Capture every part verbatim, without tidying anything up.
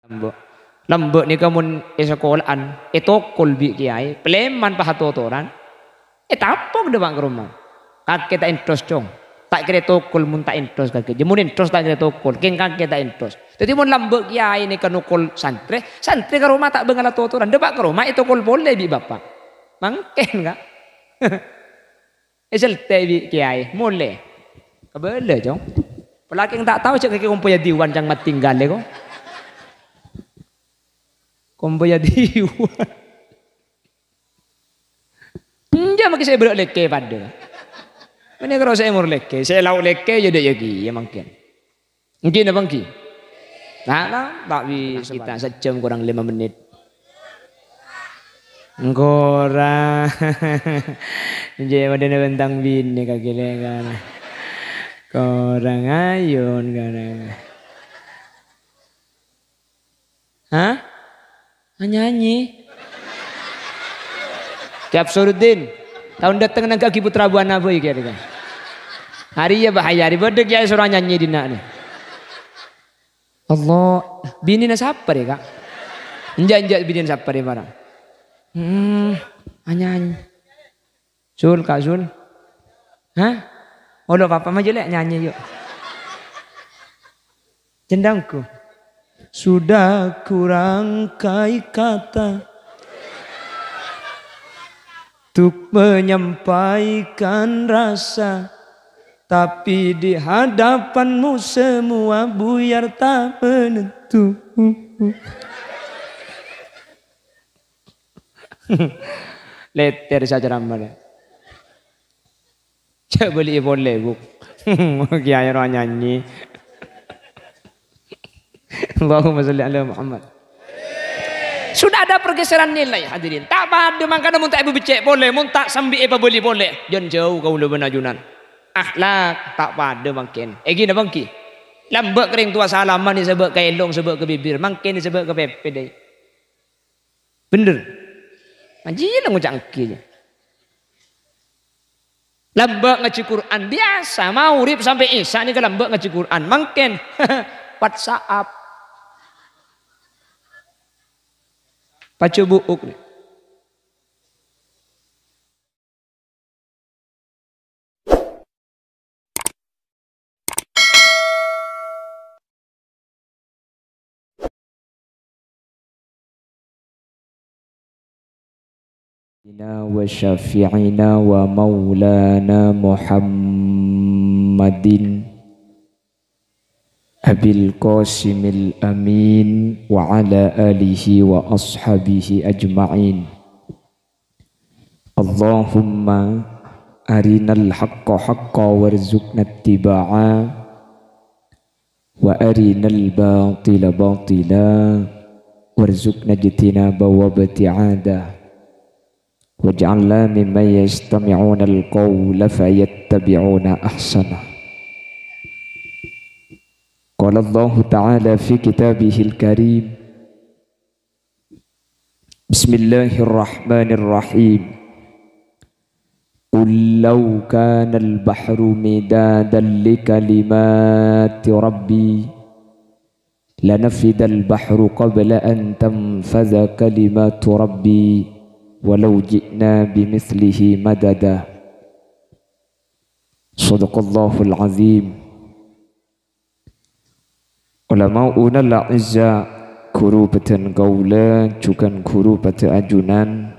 Lambâ'. Lambâ' nèka mon è sakola'an, ètokol bi' kèyaè, palèman pas atotoran, ètapok dâpa' ka roma. Kakè ta' entos, Cong. Ta' kèra ètokol mon ta' entos kakè. Jâ mon entos ta' kèra ètokol, kèng kakè ta' entos. Dâddhi mon lambâ' kèyaè nèka nokol santrè, santrè ka roma ta' bângal atotoran, dâpa' ka roma ètokol polè bi' bapa'. Mangkèn, Ka'. Èceltè' bi' kèyaè, molè. Kabâlâ, Cong. Polè kèng ta' tao jâ' kakè kompoyya diwan cang matinggalè, ko. Kompoyya diwan. Enjâ' mangkè sè bârâ' lèkè padâ. Mènè karo sè èmor lèkè, sè lao' lèkè yâ dâ' yâ kèya mangkèn. Èngghi napa èngghi? Nah, nah, ta' bisa kita sejam kurang lima menit. Korang. Jâ' modena bentang binè ka giliran. Korang ayun, korang. Hah? Anyanyi. Ki Absurdin, taon dâteng nangghâ'âghi Putra Buana Boy kèya, kèya. Arèya bahaya, arè bâdâ kèyaè soro anyanyi dinna' nè. Allah, binèna sapa rè, Ka'? Enjâ', enjâ' binèna sapa rè, para. Hmm, anyanyi. Sul, Ka' Sul. Hah? Olo, papa maju lè' nyanyi, yuk. Cendangku. Sudah kurangkai kata untuk menyampaikan rasa, tapi di hadapanmu semua buyar tak menentu. Lètèr sacaramana. Jâ' bâli'i polè, Bu. Kèyaè rowa nyanyi. Allahumma sholli ala Muhammad. Sudah ada pergeseran nilai, hadirin. Ta' padâ mangkana mon ta' èpabeccè' polè, mon ta' sambi èpabâli polè. Jân jâu kaulâ bân ajunan. Akhlak ta' padâ mangkèn. Èngghi napa èngghi? Lambâ' ka rèng towa salaman èsabâ' ka èlong, sabâ' ka bibir. Mangkèn èsabâ' ka pèpè, dâi. Bhender. Ajiyâ la ngoca' èngghi, yâ. Lambâ' ngajhi Qur'an biyasa, maghrib sampè' isya' nèka lambâ' ngajhi Qur'an. Mangkèn, WhatsApp. Pajhâ bu'uk, nè. Sayyidina wa syafi'ina wa maulana Muhammadin Abil Qasimil Amin wa ala alihi wa ashabihi ajma'in. Allahumma arinal haqqa haqqa warzuqna ittiba'a, wa arinal batila batila warzuqna ijtinaba wa ibti'ada. Waj'alna mimman yastami'unal qawla fayattabi'una ahsana. Qala Allahu ta'ala fi kitabihil karim, Bismillahirrahmanirrahim. Qul law kanal bahru midadan li kalimati rabbi lanafidal bahru qabla an tanfadha kalimatu rabbi walau ji'na bimithlihi madada. Shadaqallahul azim. Ulama'unal a'izza, ghuru bhâdhân kaulâ, jhughân ghuru padâ ajunan.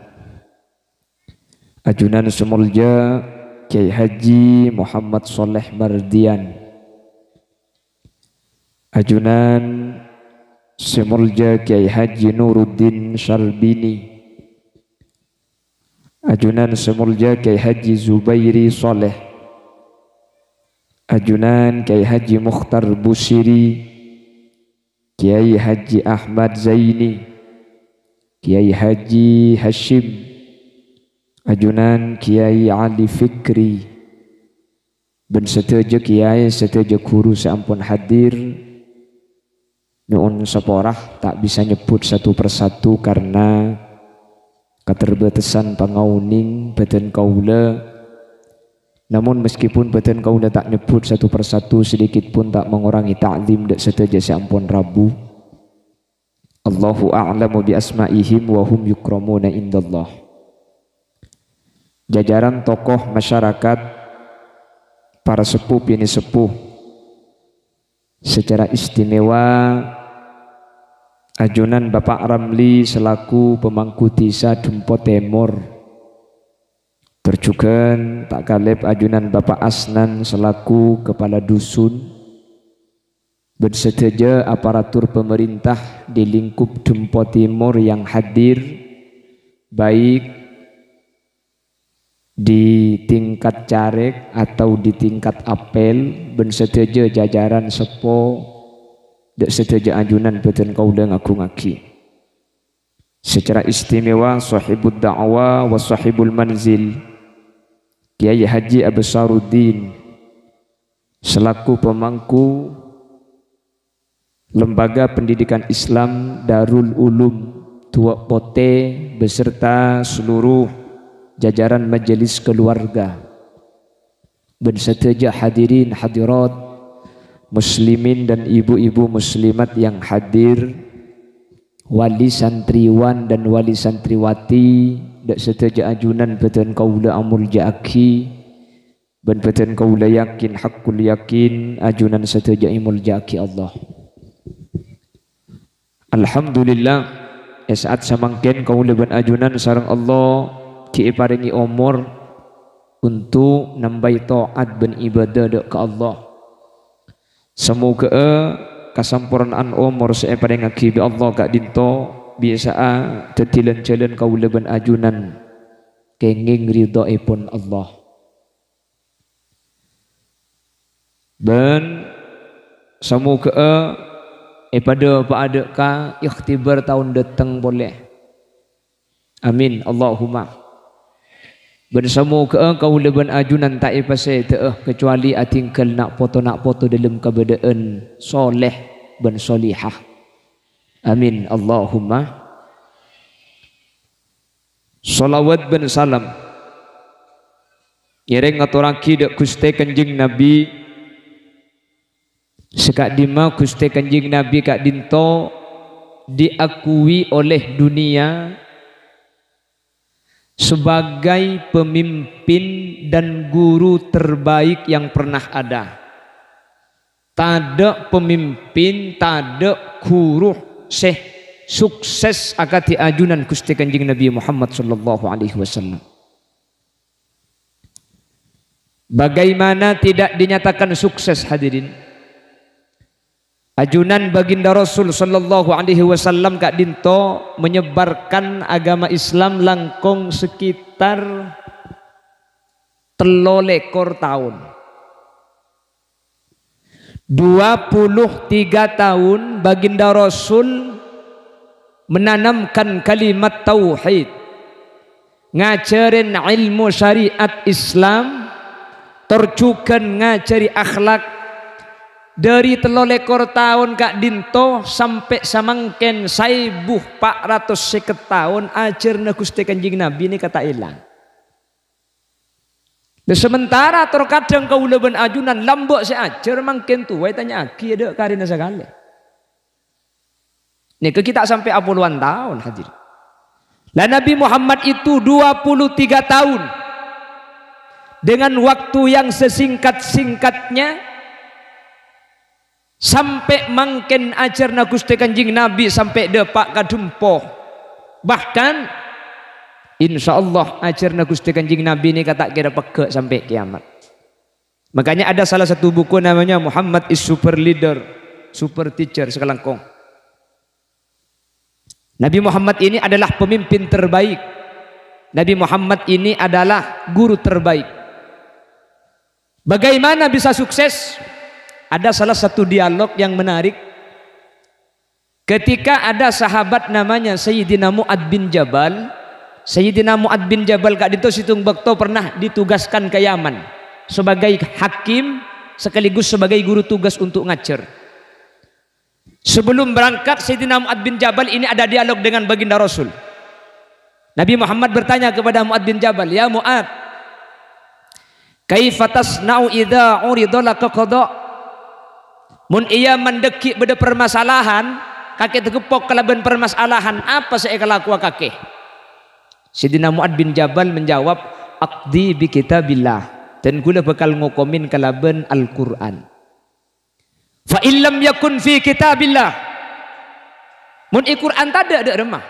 Ajunan sè molja Kyai Haji Muhammad Shaleh Mardian. Ajunan sè molja Kyai Haji Nuruddin Syarbini. Ajunan sè molja Kyai Haji Zubairi Shaleh. Ajunan Kyai Haji Mukhtar Busiri, Kyai Haji Ahmad Zaini, Kyai Haji Hasyim, ajunan Kyai Ali Fikri, bân sadhâjâ kyai, sadhâjâ ghuru sè ampon hadir. Nyo'on sapora, ta' bisa nyebbhut satu persatu karna katerbatasan pangaonèng bhâdhân kaulâ. Namon, meskipun bhâdhân kaulâ ta' nyebbhut satu persatu, sedikit pun ta' mengurangi ta'zim dâ' sadhâjâ sè ampon rabu. Allahu a'lamu bi asma'ihim wa hum yukramuna indallah. Jajaran tokoh masyarakat, para sepuh bini sepuh, secara istimewa ajunan Bapak Ramli selaku pemangku desa Dempo Timur, tor jughân ta' kalèp ajunan Bapak Asnan selaku kepala dusun, bân sadhâjâ aparatur pemerintah di lingkup Dempo Timur yang hadir, baik di tingkat carèk atau di tingkat apel, bân sadhâjâ jajaran seppo, dâ' sadhâjâ ajunan bâdhân kaulâ ngagungngaghi. Secara istimewa, sahibud da'wa wa sahibul manzil, Kiai Haji Absaruddin, selaku pemangku Lembaga Pendidikan Islam Darul Ulum Duwâ' Potè beserta seluruh jajaran majelis keluarga, bân sadhâjâ hadirin hadirat, muslimin dan ibu-ibu muslimat yang hadir, wali santriwan dan wali santriwati, dâ' sadhâjâ ajunan bâdhân kaulâ amoljâ'aghi, bân bâdhân kaulâ yakin, haqqul yakin, ajunan sadhâjâ èmoljâ'aghi Allah. Alhamdulillah, è sa'at samangkèn kaulâ bân ajunan sareng Allah ghi' èparèngè omor untuk nambâi ta'at bân ibadah dâ' ka Allah. Samoghâ'â kasamporna'an omor sè èparèngaghi bi' Allah ka'dinto bisa'a dhâddhi lan-jhâlân kaulâ bân ajunan kèngèng ridhâèpon Allah. Bân samoghâ'â èpadâpa'a dâ' ka ikhtibar taon dâteng polè. Amin, Allahumma. Bân samoghâ'â kaulâ bân ajunan ta' èpasèdhâ'â, kecuali adhinggâl na' poto-na' poto dâlem kabâdâ'ân soleh bân solihah. Amin, Allahumma. Shalawat bân salam ngèrèng ngatorraghi dâ' Ghustè Kanjeng Nabi, sè ka'dimma Ghustè Kanjeng Nabi ka'dinto diakui oleh dunia sebagai pemimpin dan guru terbaik yang pernah ada. Tadâ' pemimpin, tadâ' guru sè sukses akadhi ajunan Ghustè Kanjeng Nabi Muhammad sallallahu alaihi wasallam. Bagaimana tidak dinyatakan sukses, hadirin? Ajunan Baginda Rasul sallallahu alaihi wasallam ka'dinto menyebarkan agama Islam langkong sekitar tello lèkor taon. Dua puluh tiga taon Baginda Rasul menanamkan kalimat tauhid, ngajhârin ilmu syariat Islam, tor jhughân ngajhâri akhlak. Dâri tello lèkor taon ka'dinto sampè' samangkèn, saèbu pa' ratos sèket taon ajhârânna Ghustè Kanjeng Nabi nèka ta' èlang. Lah, sementara tor kadhâng kaulâ bân ajunan lambâ' sè ajhâr mangkèn towa ètanya'aghi dâ' karèna sakalè. Nèka ghi' ta' sampè' apolowan taon, hadirin. Lah, Nabi Muhammad itu dua puluh tiga tahun. Dengan waktu yang sesingkat-singkatnya, sampè' mangkèn ajhârânna Ghustè Kanjeng Nabi sampè' dâpa' ka Dempo. Bahkan, insyaallah, ajhârânna Ghustè Kanjeng Nabi nèka ta' kèra pegghâ' sampè' kiamat. Makanya ada salah satu buku namanya Muhammad is Super Leader, Super Teacher, sakalangkong. Nabi Muhammad ini adalah pemimpin terbaik. Nabi Muhammad ini adalah guru terbaik. Bagaimana bisa sukses? Ada salah satu dialog yang menarik. Ketika ada sahabat namanya Sayyidina Mu'ad bin Jabal, Sayyidina Mu'ad bin Jabal ka'dinto sèttong bâkto pernah ditugaskan ke Yaman sebagai hakim sekaligus sebagai guru tugas untuk ngajar. Sebelum berangkat, Sayyidina Mu'ad bin Jabal ini ada dialog dengan Baginda Rasul. Nabi Muhammad bertanya kepada Mu'ad bin Jabal, "Ya Mu'ad, kaifa tasna'u idza urida laka qada?" Mon è Yaman dâgghi' bâdâ permasalahan, Kakè tageppok kalabân parmasalahan apa sè èkalakowa kakè? Sayyidina Mu'ad bin Jabal menjawab, "Aqdi bi kitabillah." Dan ghulâ bhâkal ngokomin kalabân Al-Qur'an. "Fa illam yakun fi kitabillah." Mon è Qur'an tadâ' dâ' remma.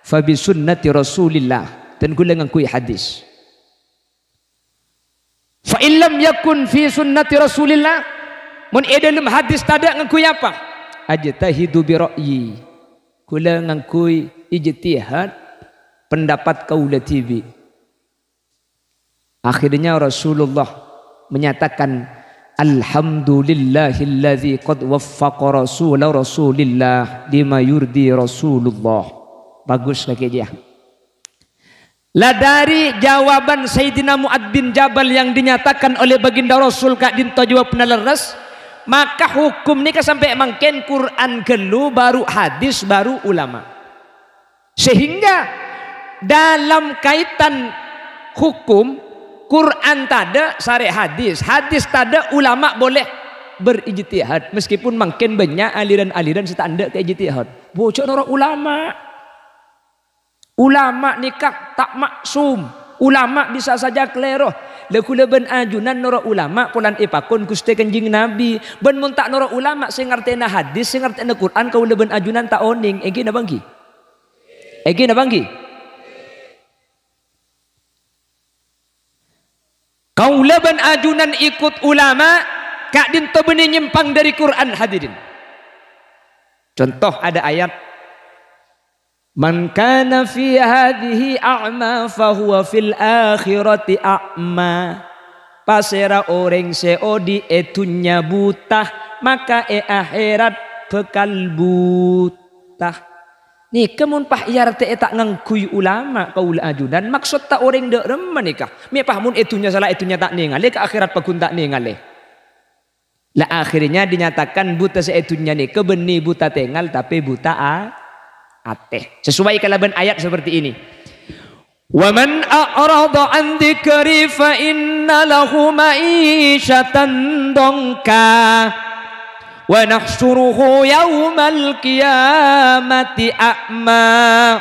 "Fa bi sunnati Rasulillah." Dan ghulâ ngangghuy hadis. "Fa illam yakun fi sunnati Rasulillah." Mon è dâlem hadis tadâ' ngangghuy apa? "Ajtahidu bi ra'yi." Ghulâ ngangghuy ijtihad, pendapat kaulâ dhibi'. Akhirnya Rasulullah menyatakan, "Alhamdulillahilladzi qad waffaqa rasula Rasulillah lima yurdi Rasulullah." Bagus lagi dia. Lah, dari jawaban Sayyidina Mu'ad bin Jabal yang dinyatakan oleh Baginda Rasul ka'dinto jawabna lerres, maka hukum nèka sampè' mangkèn Qur'an ghâllu, baru hadis, baru ulama. Sehingga dalam kaitan hukum, Qur'an tadâ', sarè hadis, hadis tadâ', ulama boleh berijtihad, meskipun mangkèn bânnya' aliran-aliran sè ta' endâ' ka ijtihad. Bojâ noro' ulama. Ulama nèka ta' maksum. Ulama bisa saja kalèro. La ghulâ bân ajunan noro' ulama polana èpakon Ghustè Kanjeng Nabi. Bân mon ta' noro' ulama sè ngartèna hadis, sè ngartèna Qur'an, kaulâ bân ajunan ta' onèng. Èngghi napa èngghi? Èngghi napa èngghi? Kaulâ bân ajunan ikut ulama, ka'dinto bânnè nyèmpang dâri Qur'an, hadirin. Contoh, ada ayat, "Man kana fi hadhihi a'ma, fa huwa fil akhirati a'ma." Pasèra orèng sè odi' è dhunnya buta, maka è akhèrat bhâkal buta. Nèka mon pas èartè'è ta' ngangghuy ulama kaulâ ajunan, maksodda orèng dâ' remma nèka? Mè' pas mon è dhunnya sala è dhunnya ta' nèngalè, ka akhèrat pagghun ta' nèngalè. Lah, akhirnya dinyatakan buta sè è dhunnya nèka bânnè buta tèngal, tapè buta a-, atè. Sesuai kalabân ayat seperti ini. "Wa man a'rada an dzikri fa inna lahu ma'isyatan dhanka, wa nahsyuruhu yaumal qiyamati a'ma.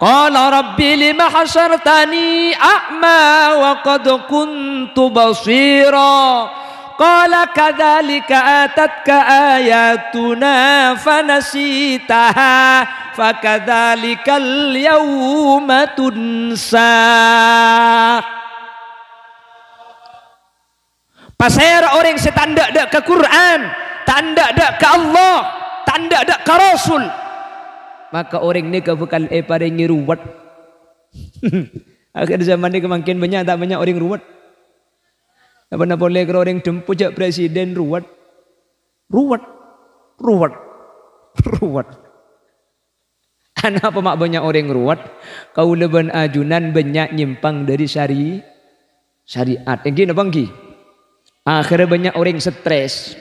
Qala rabbi lima hasyartani a'ma wa qad kuntu basira." Qala kadzalika atatka ayatuna fanasitaha fakadzalikal yauma tunsa. Pasèra orèng sè ta' endâ'-endâ' ka Qur'an, ta' endâ'-endâ' ka Allah, ta' endâ'-endâ' ka Rasul, maka orèng nèka bhâkal èparèngè ruwet. Akhir zaman nèka mangkèn bânnya' ta' bânnya' orèng ruwet. Apa-napa polè karo orèng dhempo jhâ' presiden ruwet. Ruwet. Ruwet. Ruwet. Anapa ma' bânnya' orèng ruwet? Kaulâ bân ajunan bânnya' nyèmpang dâri sari-, syariat. Èngghi napa èngghi? Akhirnya bânnya' orèng stres.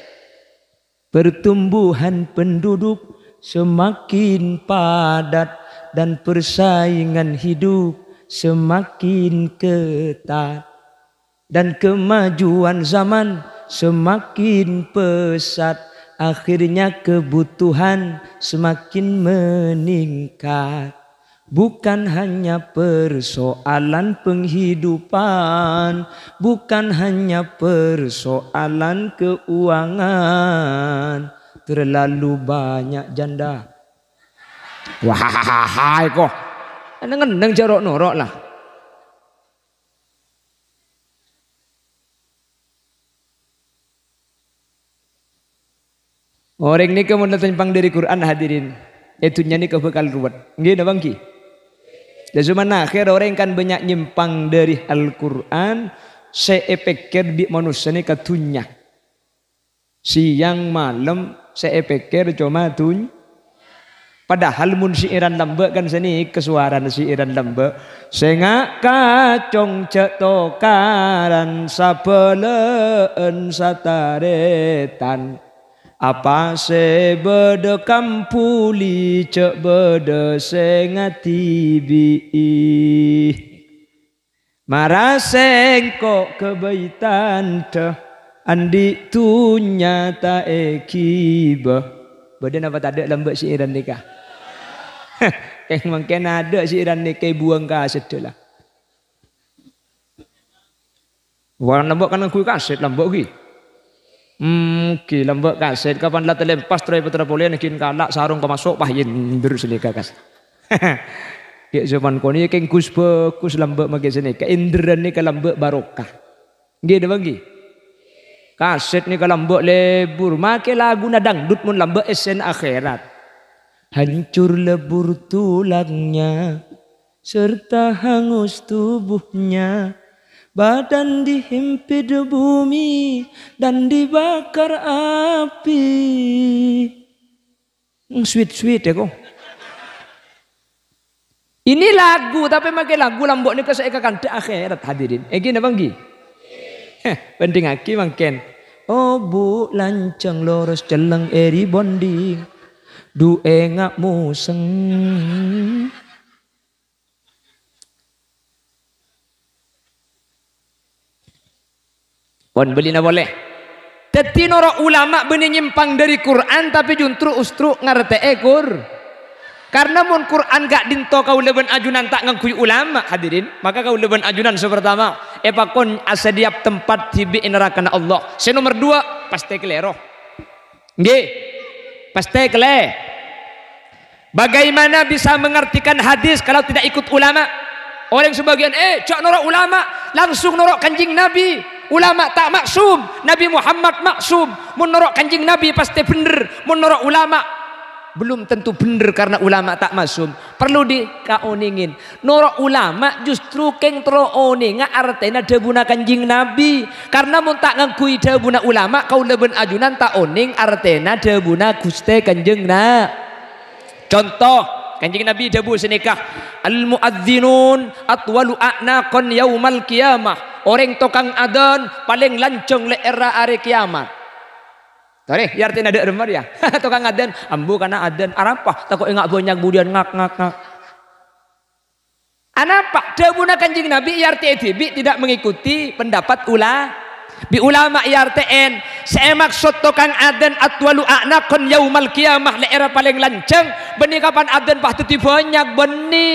Pertumbuhan penduduk semakin padat dan persaingan hidup semakin ketat. Dan kemajuan zaman semakin pesat, akhirnya kebutuhan semakin meningkat. Bukan hanya persoalan penghidupan, bukan hanya persoalan keuangan. Terlalu banyak janda. Wah, hai kok. Neng-neng jaro noro' lah. Orèng nèka mon la nyèmpang dâri Qur'an, hadirin, è dhunnya nèka bhâkal ruwet. Èngghi napa èngghi? Lah, cuman akhèr orèng kan bânnya' nyèmpang dâri Al-Qur'an, sè èpèkkèr bi' manossa nèka dhunnya. Sèyang malem sè èpèkkèr coma dhun-, padahal mon syi'ran lambâ' kan sanèka sowarana syi'ran lambâ'. Sènga' kacong jhâ' tokaran, sabâlâ'ân satarètan. Apa sè bâdâ kampoli jhâ' bâdâ sè ngadhibi'i. Mara sèngko' ghâbây tandhâ, andi' dhunnya ta' èghibâ. Bâdâ napa tadâ' lambâ' syi'ran nèka? Kèng mangkèn adâ' syi'ran nèka èbuwâng ka seddhâ la. Wah, lambâ' kan ngangghuy kasèt, lambâ' ghi. Hmm, ghi lambâ' kasèt. Kapan la talempas, terro èpètra polè, ghi kala' sarong kamaso', pas ènder sanèka kas-, ghi sopan konè kèng gus-bhâghus lambâ' makè sanèka. Ènderrân nèka lambâ' barokah. Ghi, napa ghi? Kasèt nèka lambâ' lebur, makè laguna dangdut mon lambâ' èssèna akhèrat. Hancur lebur tulangnya, serta hangus tubuhnya, badan dihimpit bumi dan dibakar api. Hmm, sweet-sweet ya, kok. Ini lagu, tapè makè lagu lambâ' nèka sè èkakandhâ akhèrat, hadirin. Èngghi napa èngghi? Heh, bhândhingngaghi mangkèn. Obu' lancèng loros cellèng è rebonding. Du enga' mosèng. Pon bâlina polè. Dhâddhi noro' ulama bânnè nyèmpang dhâri Qur'an, tapè justru ustru ngartè'è Qur-, karna mon Qur'an ka'dinto kaulâ bân ajunan ta' ngangghuy ulama, hadirin, maka kaulâ bân ajunan sè partama èpakon asatèya tempat dhibi' è narakana Allah. Sè nomer duwâ', pastè kalèro. Ngghi, pastè kalè-, Bagaimana bisa mengartikan hadis kalau tidak ikut ulama? Orèng sabâgiyân, "Eh, jhâ' noro' ulama, langsung noro' Kanjeng Nabi. Ulama ta' maksum, Nabi Muhammad maksum. Mon noro' Kanjeng Nabi pastè bhender, mon noro' ulama belum tentu bhender karena ulama ta' maksum." Perlu dikaonèngè. Noro' ulama justru kèng terro onènga artèna dhâbuna Kanjeng Nabi. Karna mon ta' ngangghuy dhâbuna ulama, kaulâ bân ajunan ta' onèng artèna dhâbuna Ghustè Kanjeng Na-, Conto, Kanjeng Nabi dhâbu sanèka, "Al-mu'adzdzinun atwalu a'naqan yaumal qiyamah." Orèng tokang adzan palèng lanjhâng lè'èrra arè kiyamat. Torè, iyâ artèna dâ' remma rèya. Tokang adzan, ambu kana adzan, arapa? Tako' enga' bânnya' budiyân ngak, ngak, ngak. Anapa? Dhâbuna Kanjeng Nabi èartè'è dhibi' tidak mengikuti pendapat ula-, bi' ulama èartè'è, sè èmaksod tokang adzan atwalu a'naqan yaumal qiyamah, lè'èrra palèng lanjhâng, bânnè kapan adzan pas dhâddhi bânnya', bânnè.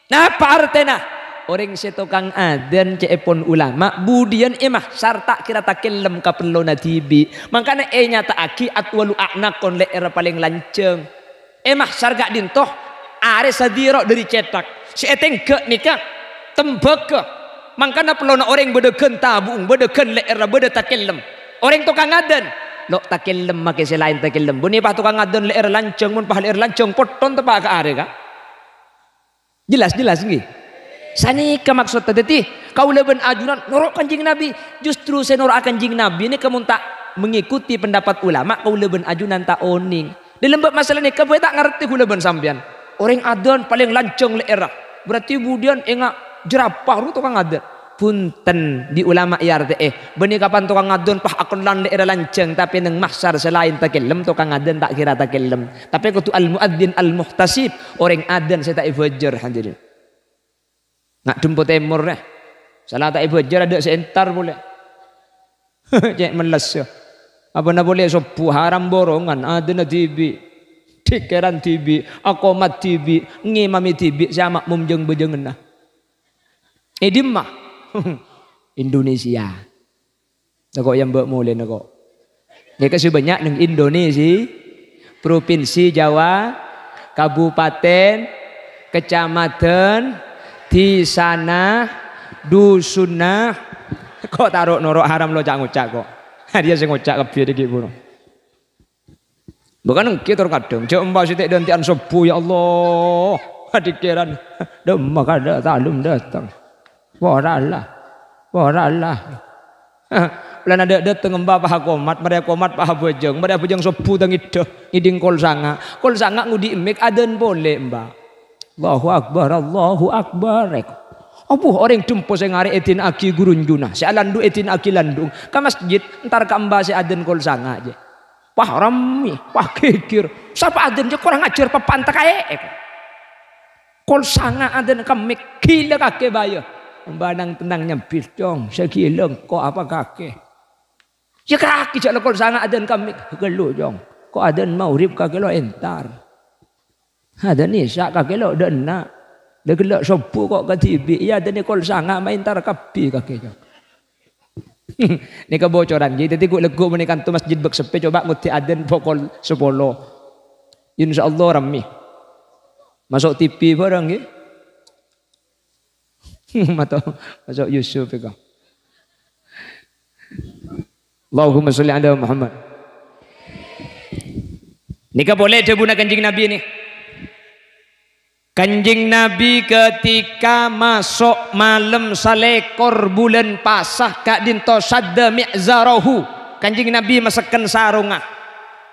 Napa artèna? Orèng sè tokang adzan cè'èpon ulama, budiyân è mahsyar ta' kèra takellem ka pellona dhibi'. Mangkana ènyata'aghi atwalu a'naqan, lè'èrra palèng lanjhâng. È mahsyar ka'dinto, arè sadhira dhâri cèthak. Sè ètèngghâ' nèka tembhâghâ. Mangkana pellona orèng bâdâ ghân tabu'ung, bâdâ ghân lè'èrra, bâdâ takellem. Orèng tokang adzan, lo' takellem makè sè laèn takellem. Bânnè pas tokang adzan lè'èrra lanjhâng, mon pas lè'èrra lanjhâng, potton teppa' ka arè, ka. Jelas, jelas, ngghi? Sanèka maksodda. Dhâddhi, kaulâ bân ajunan noro' Kanjeng Nabi. Justru sè noro'a Kanjeng Nabi nèka mon ta' mengikuti pendapat ulama, kaulâ bân ajunan ta' onèng. Dâlem bab masalah nèka bhâi ta' ngartè kaulâ bân sampèyan. Orèng adzan palèng lanjhâng lè'èrra. Berarti budiyân enga' jrapa ro tokang adzan. Bhunten, bi' ulama èartè'è. Bânnè kapan tokang adzan pas akellan lè'èrra lanjhâng, tapè neng mahsyar sè laèn takellem, tokang adzan ta' kèra takellem. Tapè kodhu al-mu'adzin al-muhtasib, orèng adzan sè ta' èbhâjâr, hadirin. Nga' Dempo Tèmor, rè. Sala ta' èbhâjâr, adâ' sè entar polè. Cè' melles, yâ. Apana polè sobbhu, haram borongan, adzanna dhibi', dhikèran dhibi', akomat dhibi', ngimami dhibi', sè ama'mum jâng-bâjânganna. È dimma? Indonesia. Tako' yâ mbâ' molèna ko'. Nèka sè bânnya' neng Indonesia, Provinsi Jawa, Kabupaten, Kecamatan, Dhisana, Dusuna. Ko' ta' ro'-noro' haram lo ca'-ngoca' ko'. Arèya sè ngoca' kabbhi dhiggi' buru. Bhâkal ènggi tor kadhâng, jhâ' emba sè ta' dântè'an sobbhu, ya Allah. Adhikèran. Dâ' emma kadâ' talum dâteng. Wara Allah. Wara Allah. Polana dâ'-, dâteng emba pas akomat, marè akomat pas abhâjâng, marè abhâjâng sobbhu ta' ngèdhâ, ngèdhing kol sanga'. Kol sanga' ngodi' mik, adzan polè emba. Allahu Akbar, Allahu Akbar. Abu, orèng Dempo sè ngarè' èdina'aghi ghurunjuna, sè alandu' èdina'aghi landung. Ka masjid, entar ka emba sè adzan kol sanga', jâ. Wah, rammè, wah, ghighir. Sapa adzan, jâ, kurang ajar, pappa'an ta' kaè. Kol sanga' adzan ka mik, ghilâ kakè bâ'â. Emba nang-tennang nyambit, "Cong, sè ghilâ engko' apa kakè?" "Yâ kakè jâ' la kol sanga' adzan ka mik." "Ghâllu, Cong. Ko' adân maghrib kakè lo' entar. Adân isya' kakè lo' dâ' enna'. La ghellâ' sobbhu ko' kadhibi'. Iyâ adân kol sanga' ma' entar kabbhi kakè. Nèka bocoran, ghi. Dhâddhi ghu'-, lagghu' mon è kanto masjid bâk seppè, coba ngodhi adân pokol sapolo. Insyaallah rammè. Maso' T V bhârâng, ghi. Mato-, maso' Yusuf èko. Allahumma sholli ala Muhammad. Nèka polè dhâbuna Kanjeng Nabi nè. Kanjeng Nabi ketika maso' malem salèkor bulân Pasa ka'dinto sadda mi'zarahu. Kanjeng Nabi masekken sarongnga.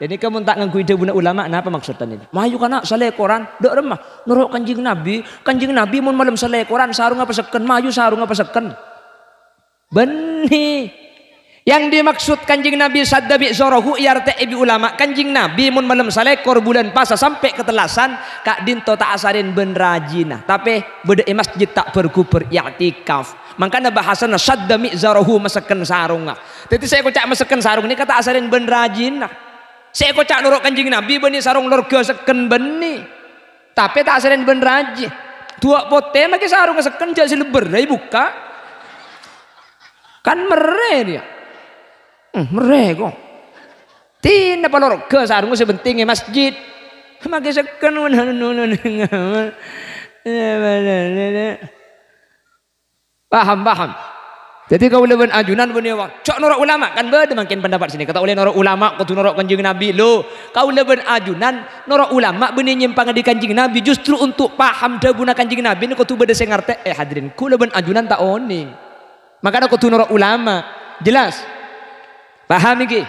Jadi, kamu ta' ngangghuy dhâbuna ulama, napa maksodda nèka? Mayu kana' salèkoran, dâ' remma. Noro' Kanjeng Nabi, Kanjeng Nabi mon malem salèkoran, sarongnga pasekken, mayu sarongnga pasekken. Bânnè. Yang dimaksud Kanjeng Nabi sadda mi'zarahu, èartè'è bi' ulama, Kanjeng Nabi mon malem salèkor bulân Pasa sampè' katellasan, ka'dinto ta' asarèn bân rajina. Tapè bâdâ è masjid ta' bhâr-ghubhâr i'tikaf. Mangkana bhâsana sadda mi'zarahu, masekken sarongnga. Dhâddhi sè èkoca' masekken sarong nèka ta' asarèn bân rajina. Sè èkoca' noro' Kanjeng Nabi bânnè sarong lorga sekken bânnè. Tapè ta' asarèn bân raji. Duwâ' potè makè sarongnga sekken jhâ' sè lebbhâr, ayo bukka'. Kan merrè rèya. Hmm, merrè ko'. Tina palorga sarongnga sè penting è masjid. Makè sekken. Paham, paham. Dhâddhi kaulâ bân ajunan bânnè, wah, jhâ' noro' ulama, kan bâdâ mangkèn pendapat sè nèka, ta' ollè noro' ulama, kodhu noro' Kanjeng Nabi. Lo, kaulâ bân ajunan noro' ulama bânnè nyèmpanga dhi Kanjeng Nabi justru untuk paham dhâbuna Kanjeng Nabi nè kodhu bâdâ sè ngartè'è, hadirin. Kaulâ bân ajunan ta' onèng. Makana kodhu noro' ulama. Jelas? Paham iki?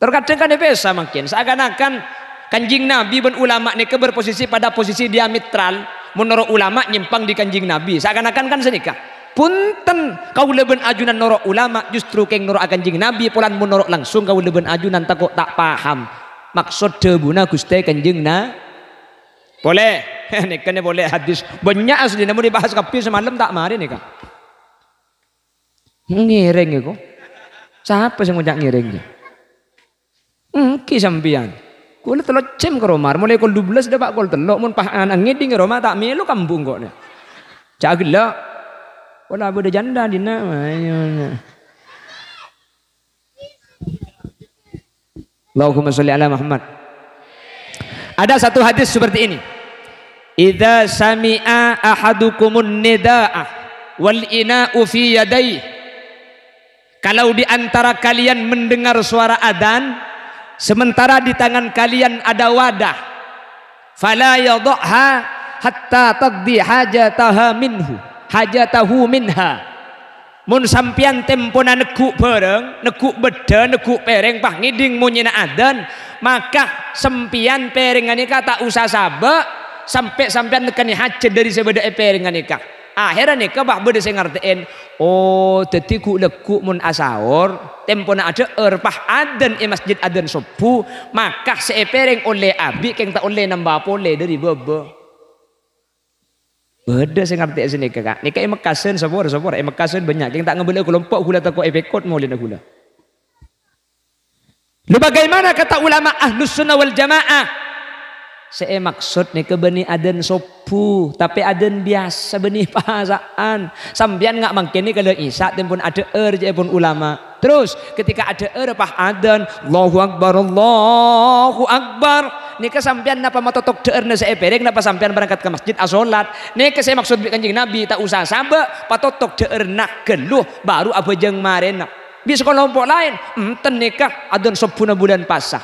Terkadang kan èpèsa mangkèn, seakan-akan Kanjeng Nabi bân ulama nèka berposisi pada posisi diametral. Mon noro' ulama nyèmpang dhi Kanjeng Nabi, seakan-akan kan sanèka. Bhunten, kaulâ bân ajunan noro' ulama, justru kèng noro'a Kanjeng Nabi, polana mon noro' langsung kaulâ bân ajunan tako' ta' paham maksod dhâbuna Ghustè Kanjeng Na-, polè, nèka nè polè hadis. Bânnya' aslina, mon èbahas kabbhi samalem ta' marè nèka. Ngèrèng èko. Sapa sè ngoca' ngèrèng, ya? Ènggi sampèyan. Kaulâ tello' jam ka roma, molaè kol dubellâs dâpa' kol tello', mon pas ana' ngèdhing è roma ta' mèlo kambu engko' nè. Jhâ' ghellâ'. Pola bâdâ janda dinna', ayo, nè. Allahumma sholli ala Muhammad. Ada satu hadis seperti ini. "Idza sami'a ahadukumun nida'a wal ina'u fi yadayhi." Kalau di antara kalian mendengar suara adzan, sementara di tangan kalian ada wadah, "Fala yadha'ha hatta taqdi hajataha minhu, hajatahu minha." Mon sampèyan tempona neggu' bhârâng, neggu' bâddhâ, neggu' pèrèng, pas ngèdhing monyèna adzan, maka sampèyan pèrèngnga nèka ta' osa sabâ' sampè' sampèyan nekkanè hajhât dhâri sè bâdâ è pèrèngnga nèka. Akhèrra nèka, pas bâdâ sè ngartè'è, "Oh, dhâddhi ghu'-, lagghu' mon asaor, tempona adhâ'âr, pas adzan è masjid adzan sobbhu, maka sè è pèrèng ollè abi', kèng ta' ollè nambâ polè dhâri bâbâ." Bâdâ sè ngartè'è sanèka, Ka'. Nèka è Mekkasân, sapor-sapor. È Mekkasân bânnya'. Kèng ta' ngabâlâ kalompo' ghulâ tako' èpèkot molèna ghulâ. Lo, bagaimana kata ulama Ahlus Sunnah wal Jamaah? Sè èmaksod nèka bânnè adzan sobbhu, tapè adzan biyasa bânnè pasa'an. Sampèyan nga' mangkèn nèka la Isya' tempon adhâ'âr, ca'èpon ulama. Terus, ketika adhâ'âr pas adzan, "Allahu Akbar, Allahu Akbar." Nèka sampèyan napa matotok dhâ'ârna sè è pèrèng, napa sampèyan berangkat ka masjid asolat? Nèka sè maksod bi' Kanjeng Nabi, ta' osa sabâ', patotok dhâ'ârna ghâllu, baru abhâjâng marèna. Bi' sakalompo' laèn, enten nèka adzan sobbhuna bulân pasa.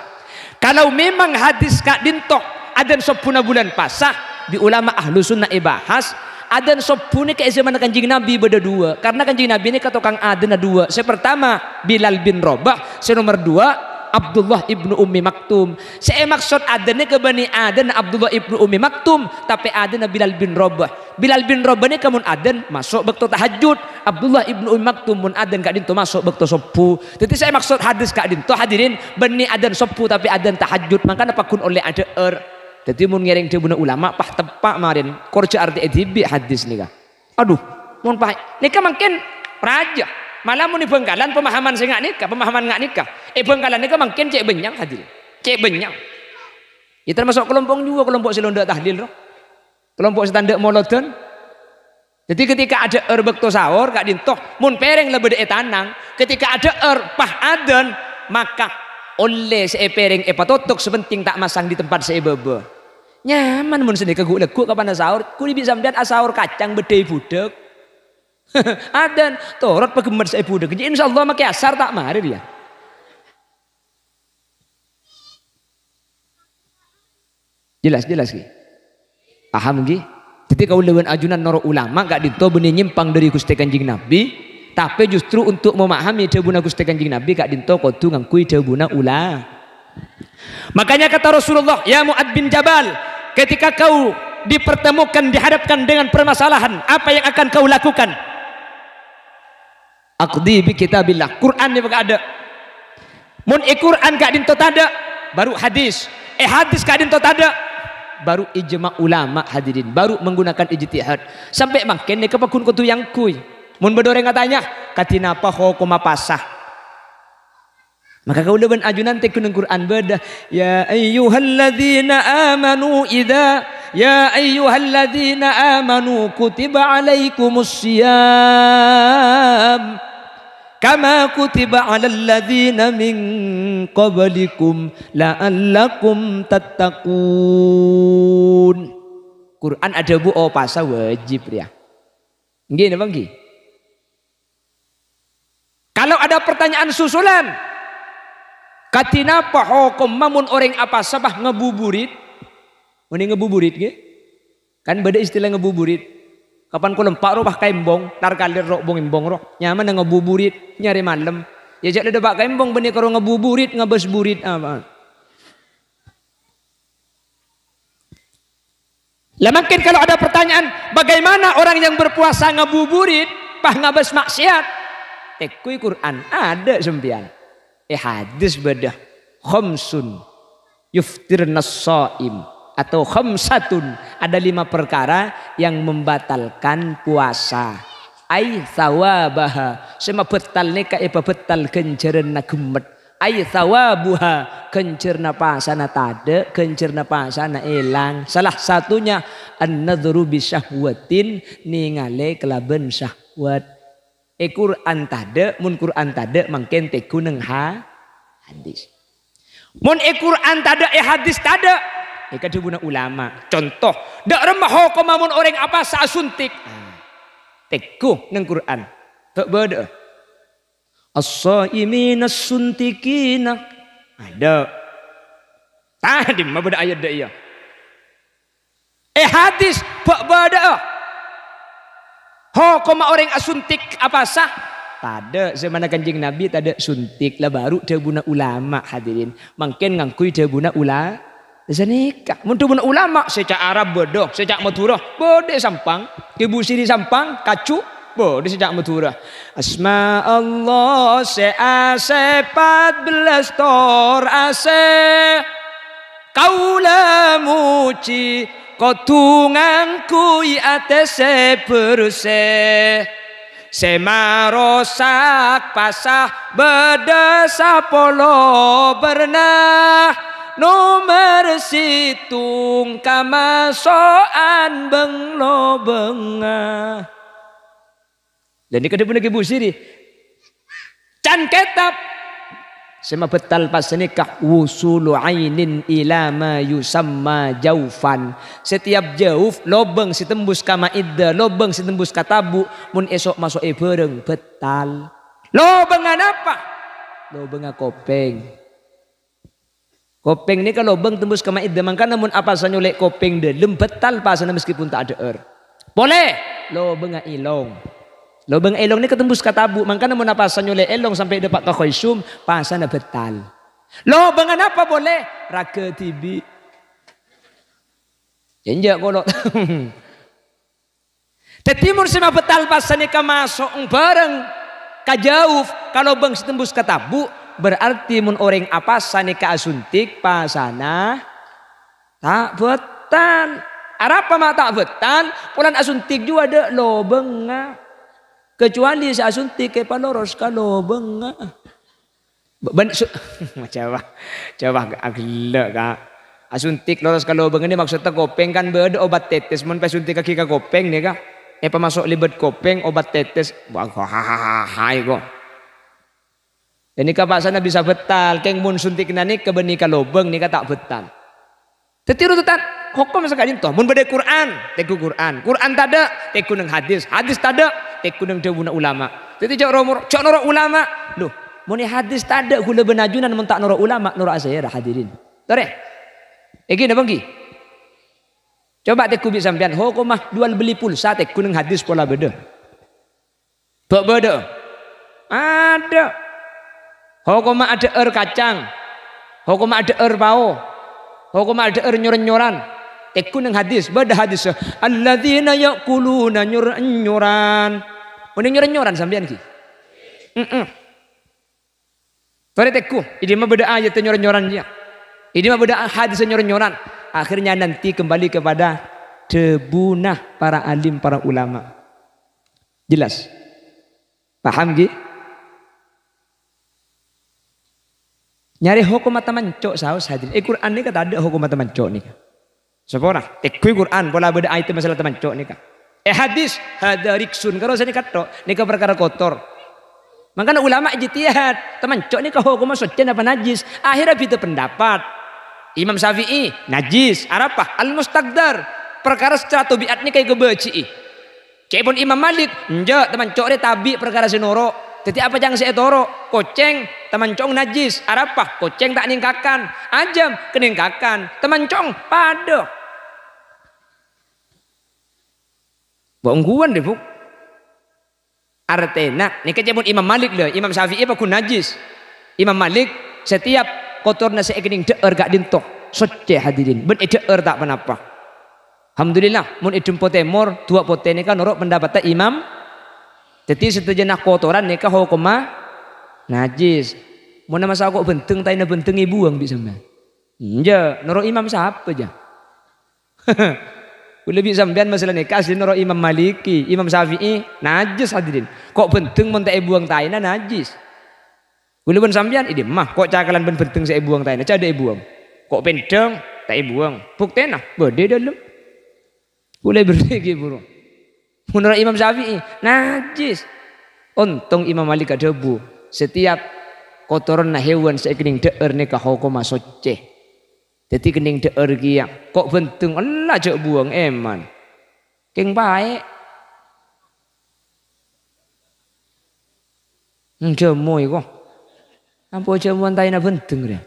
Kalau memang hadis ka'dinto adzan sobbhuna bulân pasa, bi' ulama ahlu sunnah èbahas, adzan sobbhu nèka è zamanna Kanjeng Nabi bâdâ duwâ'. Karna Kanjeng Nabi nèka tokang adzanna duwâ'. Sè pertama, Bilal bin Rabah. Sè nomer duwâ', Abdullah ibnu Ummi Maktum. Sè èmaksod adzan nèka bânnè adzanna Abdullah ibnu Ummi Maktum, tapè adzanna Bilal bin Rabah. Bilal bin Rabah nèka mon adzan maso' bâkto tahajjud. Abdullah ibnu Ummi Maktum mon adzan ka'dinto maso' bâkto sobbhu. Dhâddhi sè èmaksod hadis ka'dinto, hadirin, bânnè adzan sobbhu tapè adzan tahajjud, mangkana pagghun ollè adhâ'âr. Dhâddhi mon ngèrèng dhâbuna ulama, pas teppa' marèn, kor jhâ' artè'è dhibi' hadis nèka. Adhu, mon pas nèka mangkèn rajâ. Malah mon è Bangkalan pemahaman sè nga' nèka, pemahaman nga' nèka. È Bangkalan nèka mangkèn cè' bânnya', hadirin. Cè' bânnya'. Ya termasuk kelompok juga, kelompok sè londâ tahlil, roh. Kelompok sè tandhâ molodhân. Dhâddhi ketika adhâ'âr bâkto sahur, ka'dinto, mon pèrèng la bâdâ è tanang, ketika adhâ'âr pas adzan, maka ollè sè è pèrèng èpatotok, sè penting ta' masang di tempat sè è bâbâ. Nyaman mon sanèka ghu'-lagghu' kapan asahur, kulâ bi' sampèyan asahur kacang bâddhâi budhâk. Adzan, torot pagemmet sè è budhâk. Jâ' insyaallah makè asar ta' marè rèya. Jelas, jelas, ghi? Paham, ghi? Dhâddhi, kaulâ bân ajunan noro' ulama ka'dinto bânnè nyèmpang dâri Ghustè Kanjeng Nabi, tapè justru untuk memahami dhâbuna Ghustè Kanjeng Nabi ka'dinto kodhu ngangghuy dhâbuna ula-, Makanya kata Rasulullah, "Ya Mu'adz bin Jabal, ketika kau dipertemukan, dihadapkan dengan permasalahan, apa yang akan kau lakukan?" Aqdi bi kitabillah. Qur'an nèka bâdâ. Mon è Qur'an ka'dinto tadâ', baru hadis. È hadis ka'dinto tadâ', baru ijma' ulama, hadirin. Baru menggunakan ijtihad. Sampè' mangkèn nèka pagghun kodhu èangghuy. Mon bâdâ orèng atanya, "Kadhi napa hokomma pasa?" Maka kaulâ bân ajunan tèngghu neng Qur'an bâdâ, "Ya ayyuhalladzina amanu idza, ya ayyuhalladzina amanu kutiba alaikumus siyam kama kutiba alal ladzina min qablikum la'allakum tattaqun." Qur'an adhâbu, "Oh, pasa wajib, rèya." Ngghi napa ngghi? Kalau ada pertanyaan susulan, "Kadhi napa hokomma mon orèng apasa pas ngabuburit?" Mènè ngabuburit, ghi? Kan bâdâ istilah ngabuburit. Kapan kolompa' roh pas ka embong, lar-kalèr roh bong embong roh. Nyamana ngabuburit, nyarè malem. Ya, jhâ' la dâpa' ka embong bânnè karo ngabuburit, ngabâs burit apa. Lah, mangkèn kalau ada pertanyaan, "Bagaimana orang yang berpuasa ngabuburit, pas ngabâs maksiat?" Tèngghu Qur'an, adâ' sampèyan. È hadis bâdâ, "Khamsun yuftirnas shaim," atau "Khamsatun," ada lima perkara yang membatalkan puasa. Ai tsawabaha, sè mabhâtal nèka èpabhâtal ghânjhârânna ghemmet. Ai tsawabuha, ghânjhârânna pasana tadâ', ghânjhârânna pasana èlang. Salah satunya, an-nadhru bi syahwatin, nèngalè kalabân syahwat. È Qur'an tadâ', mon Qur'an tadâ', mangkèn tèngghu neng ha-, hadis. Mon è Qur'an tadâ', è hadis tadâ', nèka dhâbuna ulama. Conto, dâ' remma hokomma mon orèng apasa asuntik? Ah, tèngghu neng Qur'an. Bâ-, bâdâ'â. As-shaimina suntikina. Adâ'. Tah, dimma bâdâ ayat dâ' iyâ? È hadis, bâ-, bâdâ'â. Hokomma orèng asuntik apasa? Tadâ', zamana Kanjeng Nabi tadâ' suntik, la bâru dhâbuna ulama, hadirin. Mangkèn ngangghuy dhâbuna ula-, Sanèka, mon dhâbuna ulama, sè ca' Arab bâdâ, sè ca' Madhurâ bâdâ è Sampang, Kè Busiri Sampang, Kaju, bâdâ sè ca' Madhurâ. Asma Allah sè asè pat bellâs tor asè. Kaulâ mojhi kodhu ngangghuy atè sè bersè. Sè marosak pasa bâdâ sapolo bârna, nomer sèttong kamaso'an bâng-lobângnga. Lah, nèka dhâbuna Kè Busiri. Can kètab. Sè mabhâtal pasa nèka wusulu ainin ila ma yusamma jaufan. Setiap jauf, lobâng sè tembus ka maiddah, lobâng sè tembus ka tabu', mon èso' maso'è bhârâng, bhâtal. Lobângnga napa? Lobângnga kopèng. Kopèng nèka lobâng tembus ka maiddah, mangkana mon apasa nyolè' kopèng dâlem, bhâtal pasana meskipun ta' adhâ'âr. Polè, lobângnga èlong. Lobângnga èlong nèka tembus ka tabu', mangkana mon apasa nyolè' èlong sampè' dâpa' ka khaisum, pasana bhâtal. Lobângnga napa polè? Ragâ dhibi'. Enjâ' kolo. Dhâddhi, mon sè mabhâtal pasa nèka maso' bhârâng ka jauf, ka lobâng sè tembus ka tabu', berarti mon orèng apasa nèka asuntik, pasana ta' bhâtal. Arapa ma' ta' bhâtal? Polana asuntik jiyâ adâ' lobângnga. Kecuali sè asuntik èpaloros ka lobângnga. Bân su-, coba, coba aghellâ', Ka'. Asuntik loros ka lobâng ini maksudnya kopèng kan bâdâ obat tetes. Mon pas suntikkaghi ka kopèng nèka, èpamaso' lèbât kopèng obat tetes. Wah, hai kok. Jadi kapasana bisa bhâtal. Kèng mon suntikna nèka bânnè ka lobâng nèka ta' bhâtal. Dhâddhi rututan, hokom saka'dinto. Mon bâdâ Qur'an, tèngghu Qur'an. Qur'an tadâ', tèngghu neng hadis. Hadis tadâ', tèngghu neng dhâbuna ulama. Dhâddhi jhâ' ro-, jhâ' noro' ulama. Loh, mon è hadis tadâ', ghulâ bân ajunan mon ta' noro' ulama, noro' asèra hadirin. Torè. Èngghi napa èngghi? Coba tèngghu bi' sampèyan, hokomma jual beli pulsa tèngghu neng hadis pola bâdâ. Bâ' bâdâ. Adâ'. Hokomma adhâ'âr kacang. Hokomma adhâ'âr pao. Hokomma adhâ'âr nyor-nyoran. Tèngghu neng hadis, bâdâ hadis. "Alladzina ya'kuluna nyor-nyoran." Mending nyor-nyoran sampèyan ghi. Mm-mm. Torè tèngghu, è dimma bâdâ ayat nyor-nyoran jiyâ. È dimma bâdâ hadis nyor-nyoran. Akhirnya nanti kembali kepada dhâbuna para alim, para ulama. Jelas? Paham, ghi? Nyarè hokomma tamanco' saos hadirin. È Qur'an nèka tadâ' hokomma tamanco' nèka. Sapora, tèngghu Qur'an, pola bâdâ ayat masalah tamanco' nèka. È hadis, "Hadza rijsun," karo sanèka tok, nèka parkara kotor. Mangkana ulama ijtihad, tamanco' nèka hokomma soccè napa najis. Akhirnya bhidhâ pendapat. Imam Syafi'i, najis. Arapa? Al-mustaqdar. Parkara secara tabiat nèka èkabâji'i. Ca'èpon Imam Malik, enjâ', tamanco' rè tabi' parkara sè noro'. Dhâddhi apa ca'na sè ètoro'? Kocèng, tamanco' najis. Arapa? Kocèng ta' nèngkakan. Ajâm, kanèngkakan. Tamanco' padâ. Bâ' ongghuwân, dhi, Bu. Artèna, nèka ca'èpon Imam Malik, lho. Imam Syafi'i paggun najis. Imam Malik, setiap kotorna sè èkennèng dhâ'âr ka'dinto, soccè, hadirin. Bân èdhâ'âr ta' ponapa. Alhamdulillah, mon è Dempo Tèmor, duwâ' potè nèka noro' pendapatta Imam. Dhâddhi sadhâjâna kotoran nèka hokomma najis. Mon masa ko' bhândheng, taèna bhândheng èbuwâng bi' sampèyan. Enjâ', noro' Imam sapa, jâ? Kaulâ bi' sampèyan masalah nèka asli noro' Imam Maliki, Imam Syafi'i, najis, hadirin. Ko' bhândheng mon ta' èbuwâng taèna najis. Kaulâ bân sampèyan, è dimma, ko' cakalan bân bhândheng sè èbuwâng taèna, jâ' ta' èbuwâng. Ko' pèndhâng, ta' èbuwâng. Buktèna, bâdâ è dâlem. Kaulâ èberri' ghi' buru. Menurut Imam Syafi'i, najis. Ontong Imam Malik adhâbu, setiap kotoranna hewan sè èkennèng dhâ'âr nèka hokomma soccè. Dhâddhi kennèng dhâ'âr kèya, ko' bhândheng, ella jâ' buwâng, èman. Kèng paè'. Hmm, jâmo iko. Ampo jâmowan taèna bhândheng rè.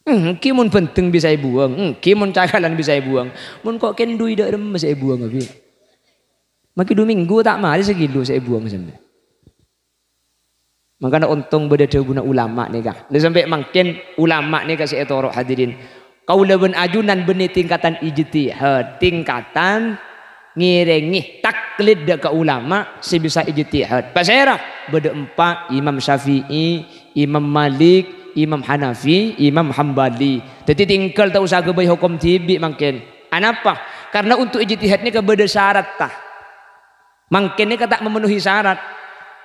Hmm, èngghi mon bhândheng bisa èbuwâng, èngghi mon cakalan bisa èbuwâng. Mon ko' kèndhu dâ' remma sè èbuwâng, abi. Mangkèn du minggu ta' marè sakilo sè èbuwâng sampè'. Mangkana ontong bâdâ dhâbuna ulama nèka. Lha sampè' mangkèn ulama nèka sè ètoro' hadirin. Kaulâ bân ajunan bânnè tingkatan ijtihad, tingkatan ngèrèngè, taklid dâ' ka ulama sè bisa ijtihad. Pasèra? Bâdâ empa', Imam Syafi'i, Imam Malik, Imam Hanafi, Imam Hambali. Dhâddhi tinggal ta' osa aghâbây hokom dhibi' mangkèn. Anapa? Karna untuk ijtihad nèka bâdâ saratta. Mangkèn nèka ta' memenuhi syarat.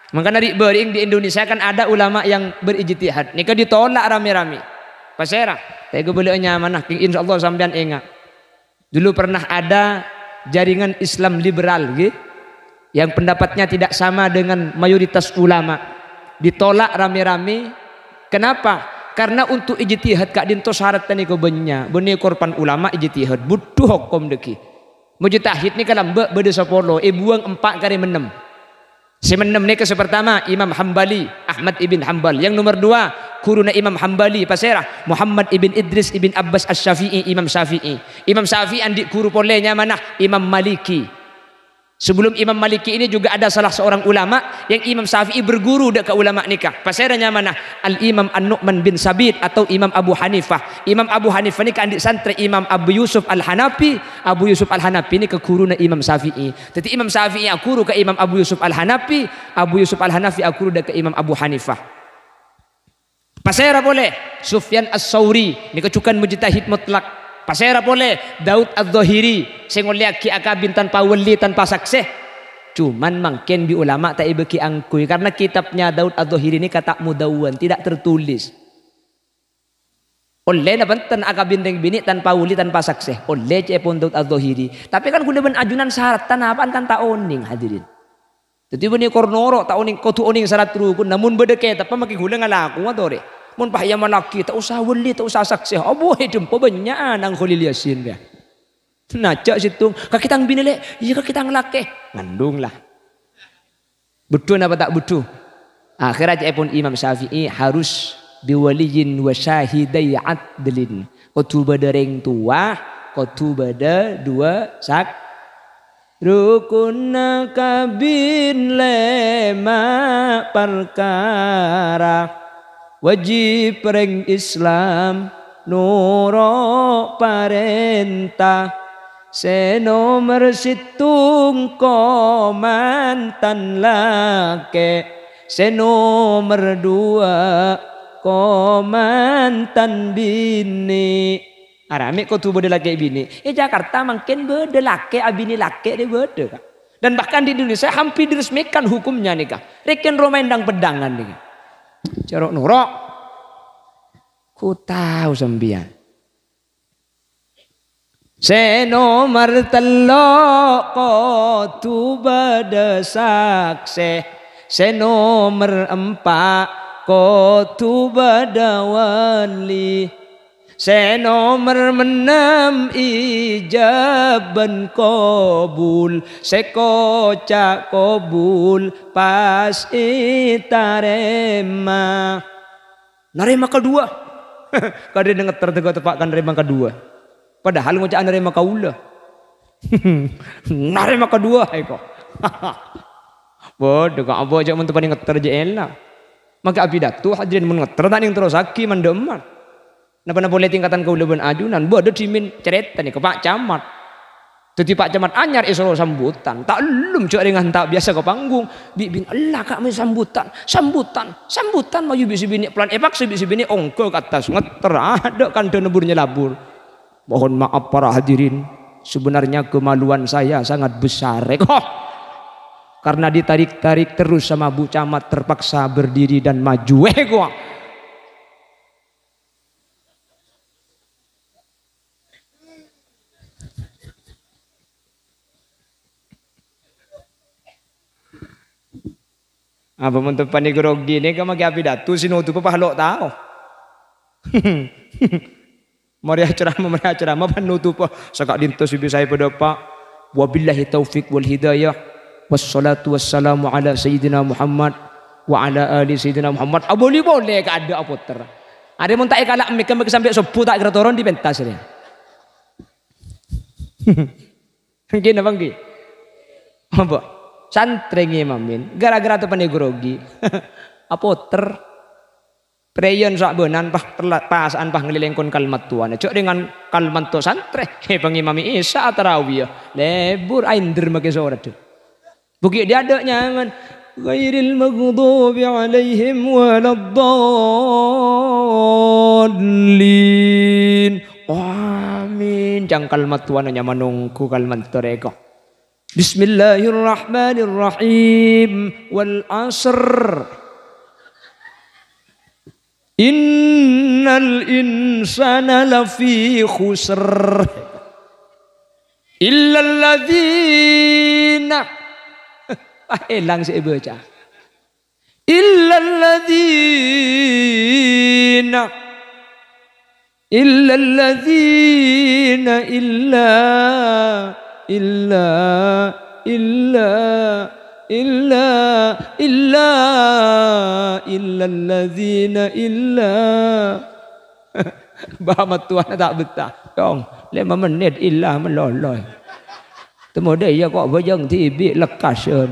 Mangkana ri'-bâri'eng di Indonesia kan ada ulama yang berijtihad. Nèka ditolak rame-rame. Pasèra? Ta' èkabâlâ'â nyamana, kèng insyaallah sampèyan enga'. Dulu pernah ada jaringan Islam liberal, ghi, yang pendapatnya tidak sama dengan mayoritas ulama. Ditolak rame-rame. Kenapa? Karena untuk ijtihad ka'dinto syarat nèka bânnya'. Bânnè korban ulama ijtihad. Butuh hokom dâggi'. Mujtahid nèka lambâ' bâdâ sapolo, èbuwâng empa' karè mennem. Sè mennem nèka sè partama, Imam Hambali, Ahmad ibn Hambal. Yang nomor dua, ghuruna Imam Hambali, pasèra? Muhammad ibn Idris ibn Abbas Asy-Syafi'i, Imam Syafi'i. Imam Syafi'i andi' ghuru polè nyamana Imam Maliki. Sebelum Imam Maliki ini juga ada salah seorang ulama yang Imam Syafi'i berguru dâ' ka ulama nèka. Pasèra nyamana? Al-Imam An-Nu'man bin Sabit atau Imam Abu Hanifah. Imam Abu Hanifah nèka andi' santrè Imam Abu Yusuf Al-Hanafi. Abu Yusuf Al-Hanafi nèka ghuruna Imam Syafi'i. Dhâddhi Imam Syafi'i aghuru ka Imam Abu Yusuf Al-Hanafi, Abu Yusuf Al-Hanafi aghuru dâ' ka Imam Abu Hanifah. Pasèra polè? Sufyan Ats-Tsauri, nèka jhughân mujtahid mutlak. Pasèra polè? Daud Adz-Dzahiri, sè ngollèyaghi akabin tanpa wali, tanpa saksè. Cuman mangkèn bi' ulama ta' èbâghi angghuy, karena kitabnya Daud Adh-Dhahiri nèka ta' mudawwan, tidak tertulis. Ollè napa enten akabin rèng binè' tanpa wali, tanpa saksè? Ollè, ca'èpon Daud Adh-Dhahiri. Tapè kan ghulâ bân ajunan sarat tanapa'an kan ta' onèng, hadirin. Dhâddhi bânnè kor noro', ta' onèng, kodhu onèng sarat rukun. Namong bâdâ kètabbhâ makè ghulâ ngalakowa torè. Mon pas èamallaghi, ta' osa wali, ta' osa saksè. Abbhu, è dhâmpo bânnya'an Kholil Yasin, ya. Najjhâ' sèttong, "Kakè tang binè, Lè'." "Iyâ, kakè tang lakè." Ngandung la. Bhuddhu napa ta' bhuddhu? Akhèrra ca'èpon Imam Syafi'i, "Harus biwaliyyin wa syahidai adlin." Kodhu bâdâ rèng towa, kodhu bâdâ duwâ' sak-, rukunna kabin lèma' parkara. Wajib rèng Islam noro' parènta. Sè nomer sèttong komantan lakè', sè nomer duwâ' komantan binè'. Arè mè' kodhu bâdâ lakè' binè'. È Jakarta mangkèn bâdâ lakè' abinè lakè' rè bâdâ, Ka'. Dan bahkan di Indonesia hampir diresmikan hukumnya nèka. Rèken roma èndhâng peddhângan nèka. Coro' noro'. Ku tao sampèyan. Sè nomer tello' kodhu bâdâ saksè, sè nomer empa' kodhu bâdâ wali, sè nomer ennem ijab bân kobul, sè koca' kobul pas ètarèma. Narèma kaduwâ. Kadhâng ngetter tèga teppa' ka narèma kaduwâ. Padahal ngoca'a narèma kaulâ. Narèma kaduwâ, èko. Bâdâ ka' apa jhâ' mon teppanè ngetter jhâ' èla. Mangkè apidato, hadirin, mon ngetter ta' nèng terrossaghi man-dhâmman. Napa-napa polè tingkatan kaulâ bân ajunan, bâdâ dhimèn carèta nèka, Pak Camat. Dhâddhi Pak Camat anyar èsoro sambutan. Ta' ellum jhâ' rèngan ta' biyasa ka panggung. Bi'-, bin ella ka' mè' sambutan. Sambutan. Sambutan mayu bi' sè binè' pelan èpaksa bi' sè binè' ongghâ ka attas. Ngetter adâ' kandhâna bur-nyalabur. Mohon maaf para hadirin. Sebenarnya kemaluan saya sangat besar. Èko. Karena ditarik-tarik terus sama Bu Camat terpaksa berdiri dan maju. Èko. Apa mon teppanè grogi nèka makè apidato sè notobhâ pas lo' tao. Marè acarama, marè acarama pas notobhâ. Saka'dinto sè bisaè padâpa'. Wabillahi taufiq wal hidayah. Wassalatu wassalamu ala sayyidina Muhammad wa ala ali sayyidina Muhammad. Abâli polè ka adâ' apoter. Arè mon ta' èkala' mèka, mèka sampè' sobbhu ta' kèra toron di pentas rè. Ngghi napa ngghi? Apa? Santrè ngimamè. Gara-gara teppanè grogi. Apoter. Prèyon sabânan pas tella-, pasa'an pas ngalèlèng kon kalmattowana. Jhâ' rèngan kalmatto santrè. He, pangimamè Isya' tarawih. Lebur aènder makè sorat. Bhugi' dhi' adâ' nyaman. Ghairil maghdubi alaihim waladdallin. Amin. Jhâ' kalmattowana nyaman ongghu kalmatto rèko. Bismillahirrahmanirrahim. Wal asr. Innal insana lafi khusr. Illalladzina. Ah, èlang sè èbâca. Illalladzina. Illalladzina illa, illa, illa, illa, illa, illalladzina illa. Bâ' mattowana ta' bettah. Cong, lèma mennit illa malolo. Temmo dâ' iyâ ko' bhâjâng dhibi' lekkas, yâ.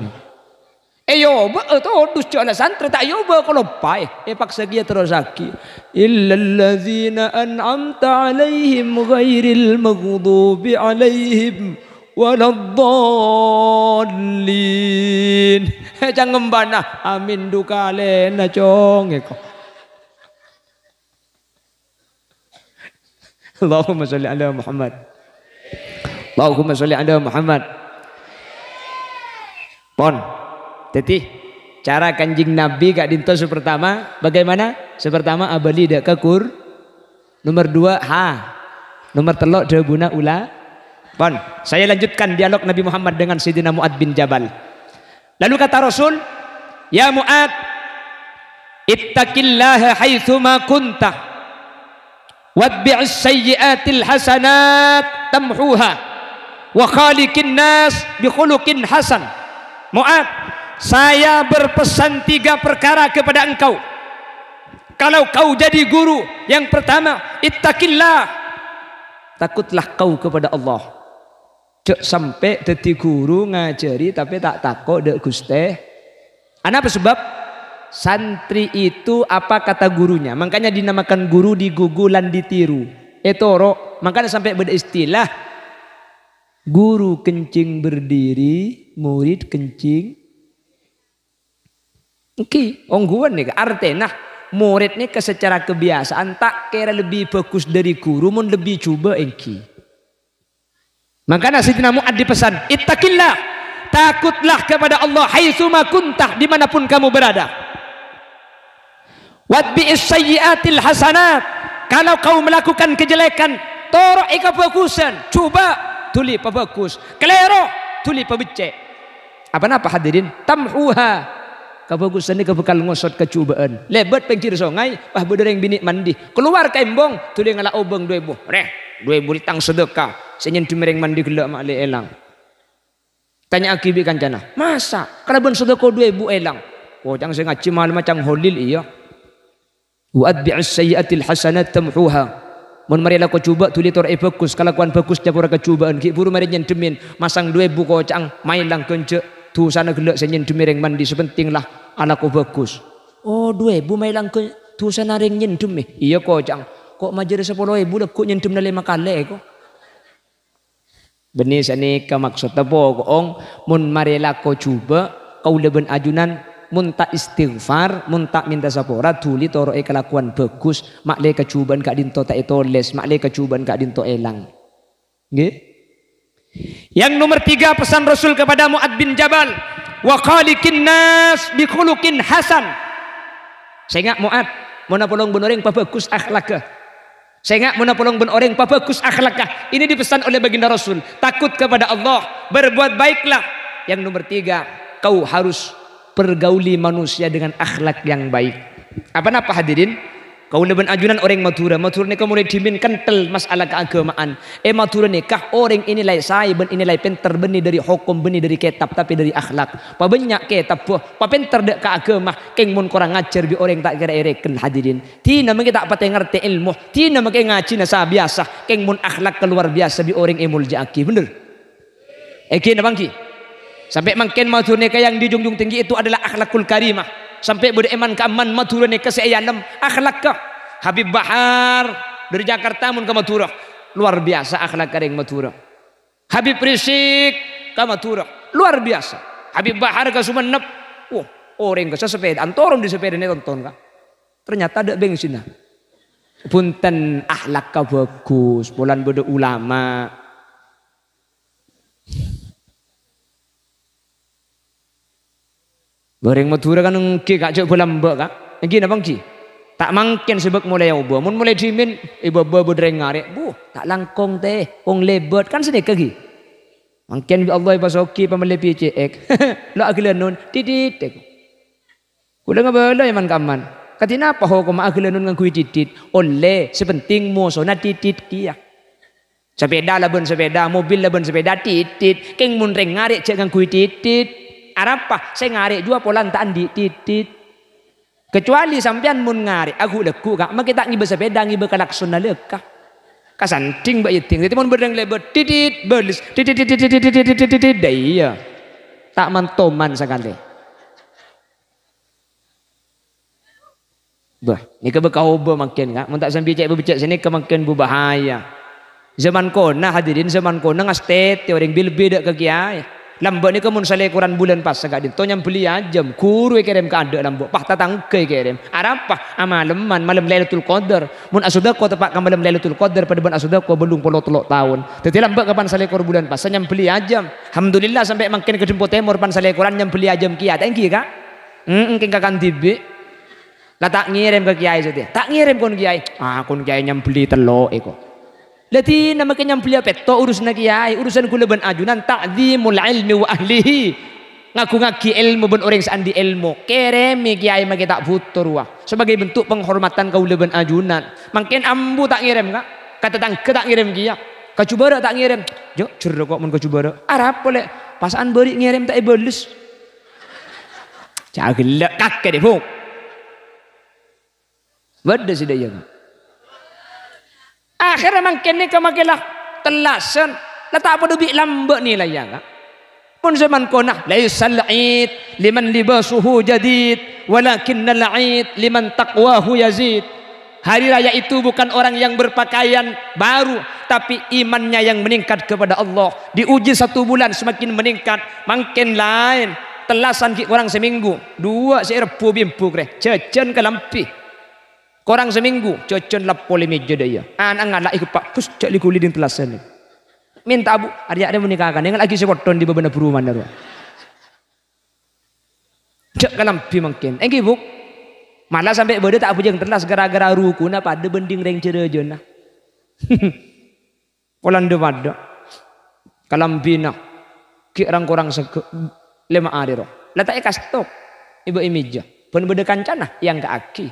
Èobâ'â todus jhâ' la santrè, ta' èobâ kaloppaè. Èpaksa kèya terrossaghi. Illalladzina an'amta 'alaihim ghairil maghdubi 'alaihim waladdallin. Cangembana, amin du kalèna, cong, èko. Allahumma sholli ala Muhammad. Allahumma sholli ala Muhammad. Pon. Dhâddhi, cara Kanjeng Nabi ka'dinto sè pertama, bagaimana? Sè pertama, abâli dâ' ka kur. Nomor dua, ha. Nomor tello', dhâbuna ula-, pon. Saya lanjutkan dialog Nabi Muhammad dengan Sayyidina Mu'ad bin Jabal. Lalu kata Rasul, "Ya Mu'ad, ittaqillaha haitsuma kunta." "Watbi'is sayyi'atil hasanat tamhuha, wa khaliqin nas bi khuluqin hasan." Mu'ad, saya berpesan tiga perkara kepada engkau. Kalau kau jadi guru, yang pertama, ittaqillah. Takutlah kau kepada Allah. Jhâ' sampè' dhâddhi guru ngajhâri tapè ta' tako' dâ' Ghustè. Anapa sebab? Santri itu apa kata gurunya. Makanya dinamakan guru, digugu lan ditiru. Ètoro'. Makanya sampè' bâdâ istilah, guru kencing berdiri, murid kencing. Èngghi, ongghuwân nèka. Artèna, murid nèka secara kebiasaan ta' kèra lebbi bhâghus dâri guru, mon lebbi jhubâ' èngghi. Makanya Sayyidina Mu'ad dipesan, "Ittaqillah, takutlah kepada Allah haitsuma kunta, dimanapun kamu berada. Watbi'is sayyi'atil hasanat, kalau kau melakukan kejelekan, toro'è kabhâghusân, jhubâ', dhuli pabhâghus, kalèro, dhuli pabeccè'." Apa napa, hadirin? Tamhuha. Kabhâghusân nèka bhâkal ngosot kajhubâ'ân. Lèbât pènggir songay, pas bâdâ rèng binè' mandi. Kalowar ka embong, dhuli ngala' obâng du èbu. "Rè, du èbu rèya tang sadâka. Sè nyèndhemmè rèng mandi ghellâ' ma'lè èlang." Tanya'aghi bi' kancana, "Masa kalabân sadâka du èbu èlang?" "Koca'na sè ngajhi malem macang Holil, iyâ." "Wa atbi'is sayyi'atil hasanat tamhuha." Mon marè lako jhubâ', dhuli toro'è bhâghus, kalakowan bhâghus nyapora kajhubâ'ân, ghi' bhuru marè nyèndhemmè, masang du èbu koca'na, maèlang ghânjhâ', dhusana ghellâ' sè nyèndhemmè rèng mandi, sè pentèng la alako bhâghus. "Oh, du èbu maèlang ghân-, dhusana rèng nyèndhemmè?" "Iyâ, koca'na." "Ko' majârâ sapolo èbu lagghu' nyèndhemmèna lèma kalè, ko'." Bânnè sanèka maksodda, poko'ong mon marè lako jhubâ', kaulâ bân ajunan mon ta' istighfar, mon ta' mènta sapora, dhuli toro'è kalakowan bhâghus, ma'lè kajhubâ'ân ka'dinto ta' ètolès, ma'lè kajhubâ'ân ka'dinto èlang. Ngghi? Yang nomor tiga, pesan Rasul kepada Mu'ad bin Jabal, "Wa khaliqin nas bi khuluqin hasan." Sènga', Mu'ad, mon apolong bân orèng pabhâghus akhlakka. Sènga' mon apolong bân orèng pabhâghus akhlakka. Ini dipesan oleh baginda Rasul. Takut kepada Allah, berbuat baiklah. Yang nomor tiga, kau harus pergauli manusia dengan akhlak yang baik. Apa napa, hadirin? Kaulâ bân ajunan orèng Madhurâ. Madhurâ nèka molaè dhimèn kentel masalah keagamaan. È Madhurâ nèka orèng ènilai saè bân ènilai pènter bânnè dâri hokom, bânnè dâri kètab, tapè dâri akhlak. Pabânnya' kètabbhâ, papènter dâ' ka agama, kèng mon korang ajhâr bi' orèng ta' kèra èrèken, hadirin. Dina mangkè ta' patè ngartè èlmo, dina mangkè ngajhina sa-biyasa, kèng mon akhlakka lowar biyasa bi' orèng èmolja'aghi, bhender? Èngghi napa èngghi? Sampè' mangkèn Madhurâ nèka yang dijunjung tinggi itu adalah akhlakul karimah. Sampè' bâdâ è man-ka'emman Madhurâ nèka sè è alem akhlakka. Habib Bahar dâri Jakarta mon ka Madhurâ, lowar biyasa akhlakka rèng Madhurâ. Habib Rizieq ka Madhurâ, lowar biyasa. Habib Bahar ka Songennep, wah, orèng ka sasapèdaan, toron dâri sapèdana ètonton, Ka'. Ternyata adâ' bensinna. Bhunten, akhlakka bhâghus, polana bâdâ ulama. Orèng Madhurâ kan èngghi, Ka', jhâ' bâlâmbâ', Ka'. Èngghi napa èngghi? Ta' mangkèn sè bâk molaè obâ. Mon molaè dhimèn, è bâbâ bâdâ rèng ngarè', buh, ta' langkong tè, kong lèbât, kan sanèka ghi. Mangkèn bi' Allah èpasoghi pamellè B C X. Lo' aghâlânon, titit, tè. Kaulâ ngabâlâ è man-ka'emman. Kadhi napa hokomma aghâlânon ngangghuy titit? Ollè, sè pentèng mosona titit kèya. Sapèda la bân sapèda, mobil la bân sapèda, titit. Kèng mon rèng ngarè' jhâ' ngangghuy titit. Arapa? Sè ngarè' juwa polana ta' andi' titit. Kecuali sampèyan mon ngarè' aghu-lagghu, Ka', makè ta' ngibâ sapèda, ngibâ kalaksonna lèka. Kasandhing bâ' èdhing. Dhâddhi mon bâdâ rèng lèbât, titit, bâles, titit, titit, titit, dâ' iyâ. Ta' mantoman sakalè. Bâh, nèka bâ' kaobâ mangkèn, Ka'. Mon ta' sambi cè' bâbâcca' sanèka mangkèn bhubahaya. Zaman kona, hadirin, zaman kona ngastètè orèng bi-, lebbi dâ' ka kèyaè. Lambâ' nèka mon salèkoran bulân pasa ka'dinto nyambelli ajâm, ghuru èkèrèm ka adâ' lambâ', pas tatangghâ èkèrèm. Arapa? Amalemman, malem Lailatul Qadar. Mon asodako teppa' ka malem Lailatul Qadar, padâ bân asodako bâllung polo tello' taon. Dhâddhi lambâ' ka pan salèkor bulân pasa nyambelli ajâm. Alhamdulillah, sampè' mangkèn ka Dempo Tèmor pan salèkoran nyambelli ajâm kèya. Ta' ènggi, Ka'? Mm-mm, kèng kakan dhibi'. La ta' ngèrèm ka kèyaè satèya. Ta' ngèrèm kon kèyaè. Ah, kon kèyaè nyambelli tello' èko. La dinah makè nyambelliya pètto' urusanna kèyaè, urusan kaulâ bân ajunan ta'dzimul ilmi wa ahlihi. Ngagungngaghi èlmo bân orèng sè andi' èlmo. Kèrèmè kèyaè makè ta' bhuto rowa. Sebagai bentuk penghormatan kaulâ bân ajunan. Mangkèn ambu ta' ngèrèm, Ka'. Ka tatangghâ ta' ngèrèm kèya. Ka jhubârâ' ta' ngèrèm. Jo, jhârâ kok mon ka jhubârâ'. Arapa polè? Pasa'an bâri' ngèrèm ta' èbâles. Jhâ' ghellâ' kakè dhi', Bu. Bâdâ sè dâ' iyâ, Ka'. Akhèrra mangkèn nèka makè la tellasan, la ta' padâ bi' lambâ' nilaiya, Ka'. Mon zaman kona, "Laisal 'id liman libasuhu jadid, walakinnal 'id liman taqwahu yazid." Hari raya itu bukan orang yang berpakaian baru, tapi imannya yang meningkat kepada Allah. Diuji satu bulan, semakin meningkat, mangkèn laèn. Tellasan ghi' korang samènggu, duwâ' sè Rebbhu bi' embu' rè, jhâjhân kalambhi. Korang samènggu, jhâjhân la polè mèjâ dâ' iyâ. Ana' ngala' ègheppa', bus, jhâ' li-ghuli ding tellasan. Mènta, Bu, arèya' rè monè kakanè, ngala' ghi' sè potton dhi' bâbâna buru manna rowa. Jhâ' kalambhi mangkèn. Ènggi, Bu. Mala sampè' bâdâ ta' abhâjâng tellas ghârâ-ghârâ rukuna padâ bân ding rèng jhârâjâna. Polana padâ kalambhina ghi' rang-korang saghâ-, lèma arè rowa. La ta' èkastok, èbâ è mèjâ. Bân bâdâ kancana, èangka'aghi.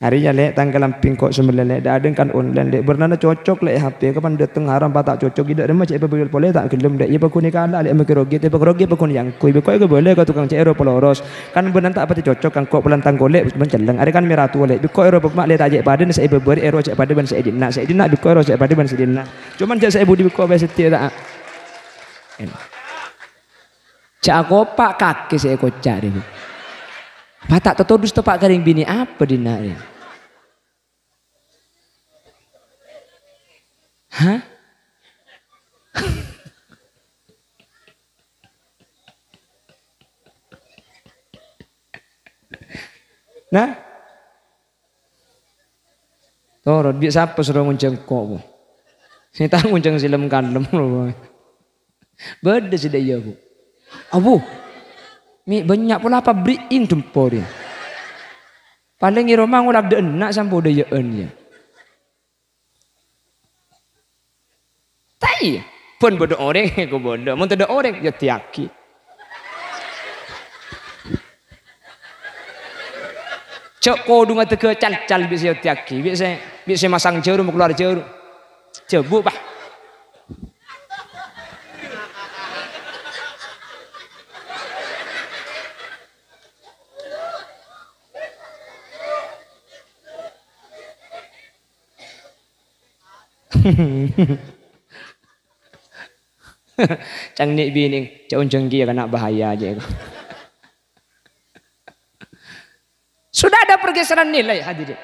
"Arèya, Lè', tang kalambhi engko' sè mellè, Lè'. Dâ' adâ' kan online, Lè'. Bârnana cocok, Lè', è H P. Kapan dâteng haram, pa ta' cocok, ghi' dâ' remma cè' èpabâghi polè, ta' ghellem, Lè'. Iyâ, pagghun è kala', Lè', makè rogi, tè pagghun rogi, pagghun èangghuy. Bi' engko' èkabâlâ ka tokang cè' èro poloros. Kan bâ'na ta' patè cocok ka engko' polana tang kolè', bân celleng. Arè kan mèra towa, Lè'. Bi' engko' èro pemma', Lè', ta' cè' padâna sè èbâbâri èro cè' padâ bân sè è dinna', sè è dinna' bi' engko' èro cè' padâ bân sè è dinna'. Coma jhâ' sè èbudi bi' engko' bhâi sèdhâ, ta'." Jhâ' akopa' kakè sè èkoca' rè. Pa ta' totodus teppa' ka rèng binè' apa dinna' rè? Hah? Nah? Torot, bi' sapa soro ngonjhâng ko', Bu? Sè ta' ngonjhâng sè lem-kalem, Bu. Bâdâ sè dâ' iyâ, Bu. Abu, mè' bânnya' pola pabri'in dempo rè. Palèng è roma ngola dâ' enna' sampo dâ' iyâ'ân, yâ. Ta' iyâ, bân bâdâ orèng, èkobâlâ. Mon tadâ' orèng, yâ èdiyâghi. Jhâ' kodhungnga tèghâ cal-cal bi' sè èdiyâghi, bi' sè, bi' sè masang jhârum, kalowar jhârum. Jhâbu', Pa'. Cangni' binèng, jhâ' onjhâng kèya kana' bahaya, jhâ' ko. Sudah ada pergeseran nilai, hadirin.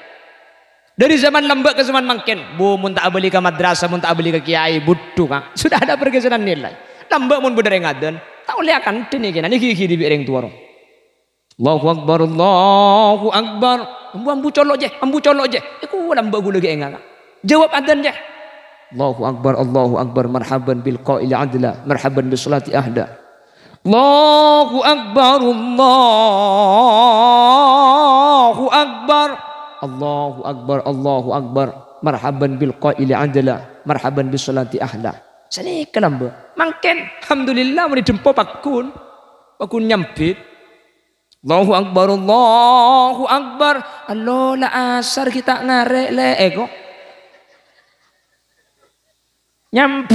Dari zaman lambâ' ka zaman mangkèn, Bu, mon ta' abâli ka madrasah, mon ta' abâli ka kèyaè, budhu, Ka'. Sudah ada pergeseran nilai. Lambâ' mon bâdâ rèng adzan, ta' ollè akandhâ nèkèna, nèkè ghi' dhibi' rèng towa rowa. Allahu Akbar, Allahu Akbar. Ambu, ambu colo', jè, ambu colo', jè. Èko lambâ' ghulâ ghi' enga', Ka'. Jawab adzan, jè. Allahu Akbar, Allahu Akbar. Marhaban bil qaili adla. Marhaban bis salati ahla. Allahu Akbar, Allahu Akbar. Allahu Akbar, Allahu Akbar. Marhaban bil qaili adla. Marhaban bis salati ahla. Sanèka lambâ'. Mangkèn, alhamdulillah, mon è dempo pagghun. Pagghun nyambit. Allahu Akbar, Allahu Akbar. Allo, la asar ghi' ta' ngarè', Lè', èko. Nyam-,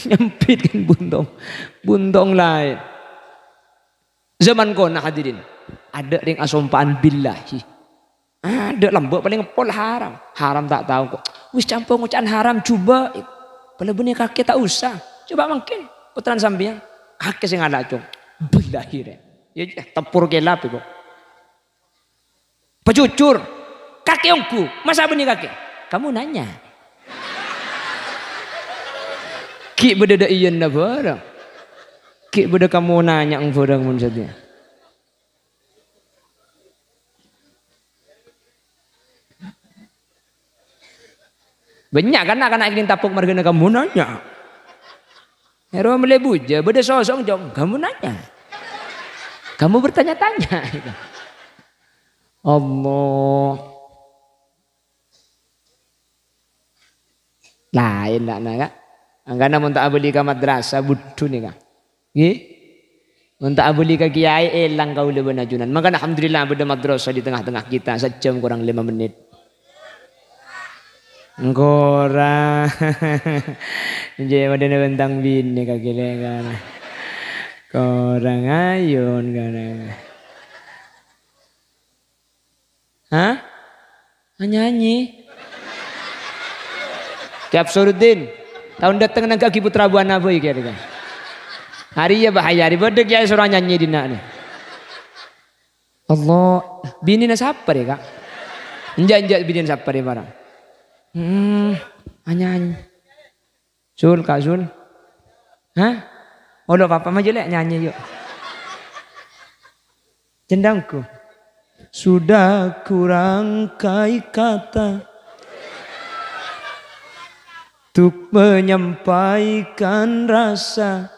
nyambit kan buntong. Buntong laèn. Zaman kona, hadirin. Adâ' rèng asompa'an billahi. Adâ' lambâ' palèng pol haram. Haram ta' tao ko'. Wis campo ngoca'an haram jhubâ'. Palabânè kakè ta' osa. Coba mangkèn, pottrana sampèyan. Kakè sè ngala', Cong. Billahi, rè. Yâ, eh, teppor kèlap, kok. Pajujur. Kakè ongghu. Masa bânnè kakè? Kamu nanya. Ghi' bâdâ dâ' iyâna bârâng. Ghi' bâdâ kamu nanya orèng mon satèya. Bânnya' kan na'-kana' kènèng tapok marghâna kamu nanya. Ero mellè bujâ, bâdâ sosong, Cong, kamu nanya. Kamu bertanya-tanya. Allah. Laèn, na'-kana', Ka'. Mangkana mon ta' abâli ka madrasah, budhu nèka. Ngghi? Mon ta' abâli ka kèyaè, èlang kaulâ bân ajunan. Mangkana, alhamdulillah, bâdâ madrasah di tengah-tengah kita, sajjhâm korang lèma mennit. Korang. Jhâ' padâna bân tang binè ka kèlèngan. Korang ayun, korang. Hah? Anyanyi? Kè Absoluddin, taon dâteng nangghâ'aghi Putra Buana bhâi kèya, kèya. Arèya bahaya, arè bâdâ kèyaè soro anyanyi dinna' nè. Allah, binèna sapa rè, Ka'? Enjâ', enjâ' binèna sapa rè, para? Hmm, anyanyi. Sul, Ka' Sul. Hah? Olo papa maju lè' nyanyi yuk. Jendangku. Sudah kurangkai kata untuk menyampaikan rasa,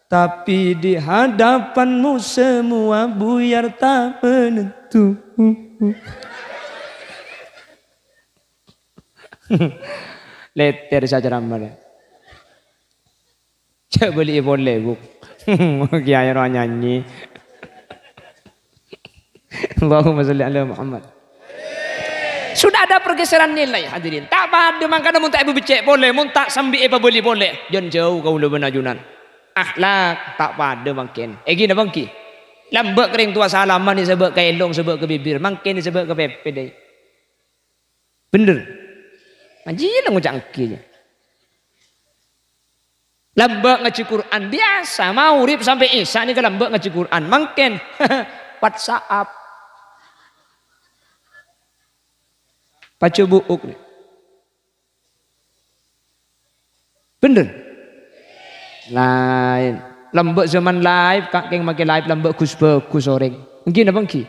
tapi di hadapanmu semua buyar tak menentu. Lètèr sacaramma, lè. Jhâ' bâli'i polè, Bu'. Kèyaè rowa nyanyi. Allahumma shalli ala Muhammad. Sudah ada pergeseran nilai, hadirin. Ta' padâ mangkana mon ta' èpabeccè' polè, mon ta' sambi èpabâli polè. Jân jhâu kaulâ bân ajunan. Akhlak ta' padâ mangkèn. Èngghi napa èngghi? Lambâ' ka rèng towa salaman èsabâ' ka èlong, sabâ' ka bibir. Mangkèn èsabâ' ka pèpè, dâi. Bhender. Ajiyâ la ngoca' èngghi, jâ. Lambâ' ngajhi Qur'an, biyasa, maghrib sampè' isya' nèka lambâ' ngajhi Qur'an. Mangkèn, WhatsApp. Pajhâ bu'uk, nè. Bhender? Laèn. Lambâ' zaman live, Ka', kèng makè live lambâ' gus-bhâgus orèng. Èngghi napa èngghi?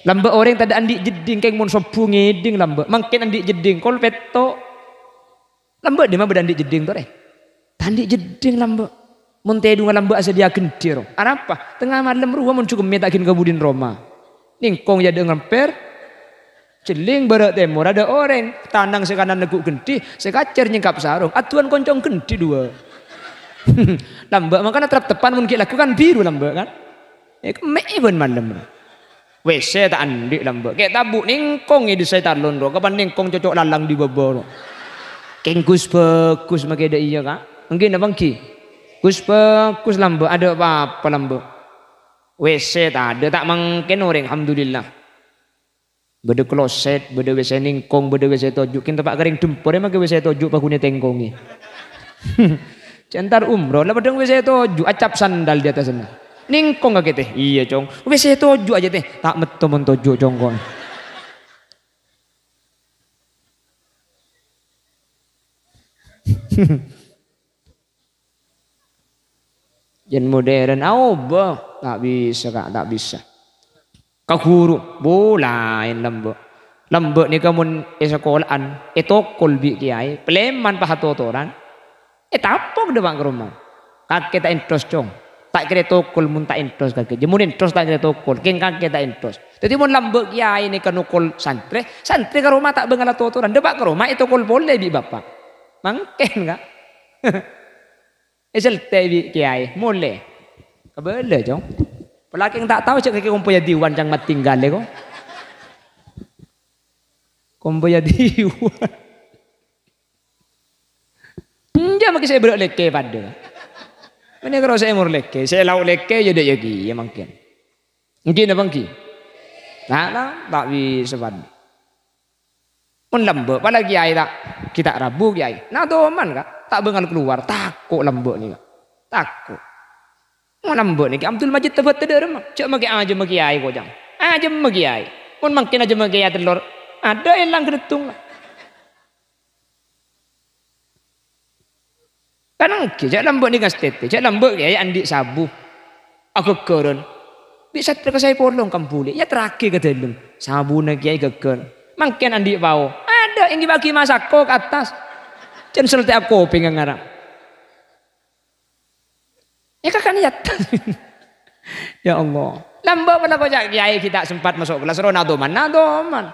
Lambâ' orèng tadâ' andi' jeddhing, kèng mon sobbhu ngèdhing lambâ'. Mangkèn andi' jeddhing, kol pètto'. Lambâ' dimma bâdâ andi' jeddhing, torè? Ta' andi' jeddhing lambâ'. Mon tèdungnga lambâ' asadiya ghândhi, ro. Arapa? Tengnga malem rowa mon jhughemmè ta' ghin ka budina roma. Nèngkong è adâ' ngalèmpèr. Jhelling bârâ' tèmor, adâ' orèng. Tanang sè kanan neggu' ghândhi, sè kacèr nyèngkap sarong. Adduwân koncong ghândhi duwâ'. Lambâ' mangkana trep-teppan mon ghi' lagghu kan biru lambâ', kan? È, kemmè'è bân malem. W C ta' andi' lambâ'. Kè' tabu' nèngkong è dissa' è talon, ro. Kapan nèngkong cocok lalang è bâbâ, ro. Kèng gus-bhâgus makè dâ' iyâ, Ka'. Èngghi napa èngghi? Gus-bhâgus lambâ', adâ' pa-apa lambâ'. W C tadâ', ta' mangkèn orèng, alhamdulillah. Bâdâ kloset, bâdâ W C nèngkong, bâdâ W C toju'. Kèng teppa' ka rèng dâmporè makè W C toju' paghunè tèngkongè. Cè' èntar umroh, la padâ W C toju', acap sandal di atasna. Nèngkong kakè, Tè? Iyâ, Cong. W C toju' ajâ, Tè. Ta' metto mon toju', Cong, ko'. Jân modern, aobâ. Ta' bisa, Ka', ta' bisa. Ka ghuru, bu, laèn lambâ'. Lambâ' nèka mon è sakola'an, ètokol bi' kèyaè, palèman pas atotoran, ètapok dâpa' ka roma. Kakè ta' entos, Cong. Ta' kèra ètokol mon ta' entos kakè. Jâ mon entos ta' kèra ètokol, kèng kakè ta' entos. Dâddhi mon lambâ' kèyaè nèka nokol santrè, santrè ka roma ta' bângal atotoran. Dâpa' ka roma ètokol polè bi' bapa'. Mangkèn, Ka'. Èsèltè bi' kèyaè, molè. Kabâlâ, Cong. Polana kèng ta' tao jâ' kakè kompoyya diwan cang matinggalè, ko'. Kompoyya diwan. Enjâ' makè sè bârâ' lèkè padâ. Mènè karo sè èmor lèkè, sè lao' lèkè yâ dâ' iyâ kèya mangkèn. Èngghi napa èngghi? Ta', ta', ta' bisa padâ. Mon lambâ', pala kèyaè ta', ghi' ta' rabu kèyaè. Nah, toman, Ka', ta' bângal kalowar, tako' lambâ' nèka. Tako'. Mon lambâ' nèka Abdul Majid Tabat tadâ' remma. Jâ' makè ajâmma kèyaè, koca'na. Ajâmma kèyaè. Mon mangkèn ajâmma kèyaè tellor, adâ' èlang ghâlâddhung, la. Kan ènggi, jhâ' lambâ' nèka stètè, jhâ' lambâ' kèyaè andi' sabu. Aghâghârân. Bi' satria ka saè polong kambhuli, èyaterraghi ka dâlem. Sabuna kèyaè ghâghâr. Mangkèn andi' pao. Adâ', ènggi bâgi masako ka attas. Jhân sèltè akopèng ngara. Èkakan yat. Ya Allah. Lambâ' pala koca' kèyaè ghi' ta' sempat maso' kellas, ro nadoman, nadoman.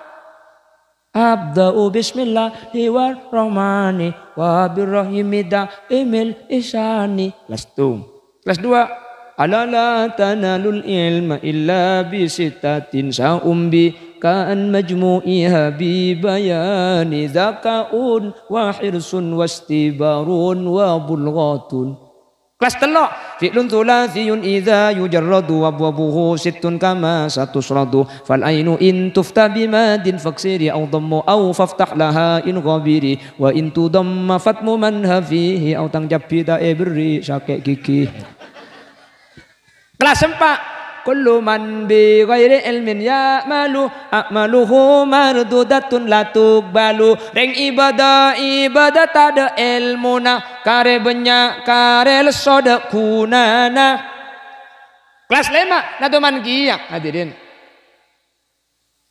Abda'u bismillahirrahmani wa birrahimi da'imil ihsani. Kelas satu. Kelas dua. Ala la tanalul ilma illa bisittatin sa'umbi ka'an majmu'iha bibayani dzaka'un wa hirsun wastibarun wa bulghatun. Kelas tello', fi'lun tsulatsiyun idza yujarradu wa abwabuhu sittun kama satusradu. Fal ainu in tufta bimadin faksiri au dhammu au faftah laha in ghabiri. Wa in tudhamma fatmu manha fihi au tang cabbi ta' èberri' sakè' gigi. Kelas empa', kullu man bi ghairi ilmin ya'malu, a'maluhu mardudatun la tuqbalu. Rèng ibadah, ibadah tadâ' èlmona, karè bânnya', karè lesso dâ' ghunana. Kelas lèma', nadoman kèya, hadirin.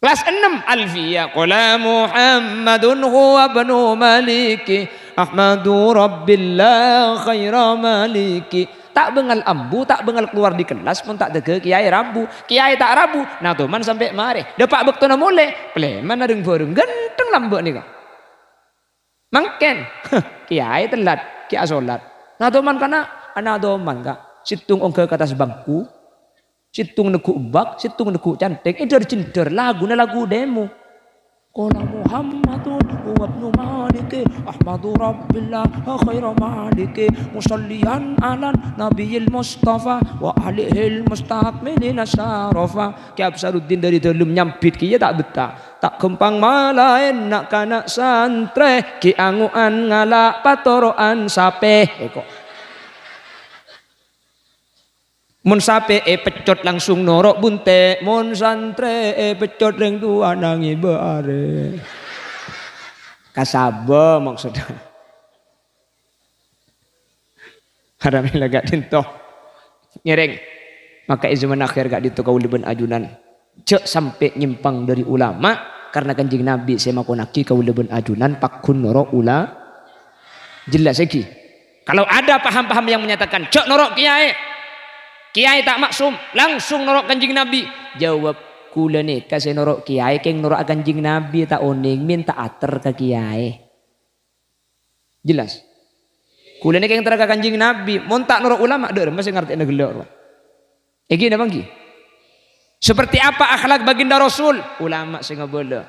Kelas ennem, Alfiyah. Qala Muhammadun huwa ibnu Maliki, Ahmadu Rabbil la khaira maliki. Ta' bângal ambu, ta' bângal kalowar dâri kellas, mon ta' dâgâ kèyaè rabu. Kèyaè ta' rabu, nadoman sampè' marè. Dâpa' bâktona molè, palèmana rèng-bhâreng, ghântheng lambâ' nèka. Mangkèn, kèyaè tellat, kèya asolat. Nadoman kana', anadoman, Ka'. Sèttong ongghâ ka attas bangku, sèttong neggu' bak, sèttong neggu' cantèng, èdhâr-jhendhâr, laguna lagu demo. Qala Muhammadun huwa ibnu Maliki, Ahmadu Rabbillah khaira maliki, musalliyan alan nabiyil mustafa, wa alihil mustakmilina syarafa. Kè Absaruddin dâri dâlem nyambit kèya ta' bettah. Ta' ghâmpang malaèn na'-kana' santrè, ghi' ango'an ngala' patoro'an sapè. Èko. Mon sapè èpeccot langsung noro' bunte', mon santrè èpeccot rèng towana ngibâ arè. Kasabâ maksodda. Haramilla ka'dinto. Ngèrèng. Maka è zaman akhir ka'dinto kaulâ bân ajunan. Jhâ' sampè' nyèmpang dâri ulama, karna Kanjeng Nabi sè makonnaghi kaulâ bân ajunan pagghun noro' ula-, jelas ènggi? Kalau ada paham-paham yang menyatakan, "Jhâ' noro' kèyaè, kèyaè ta' maksum, langsung noro' Kanjeng Nabi," jawab, "Kaulâ nèka sè noro' kèyaè, kèng noro'a Kanjeng Nabi, ta' onèng, mènta ater ka kèyaè." Jelas? Kaulâ nèka kèng ater ka Kanjeng Nabi, mon ta' noro' ulama, dâ' remma sè ngartè'ana ghellâ', rowa. Ènggi napa ènggi? Seperti apa akhlak baginda Rasul? Ulama sè ngabâlâ.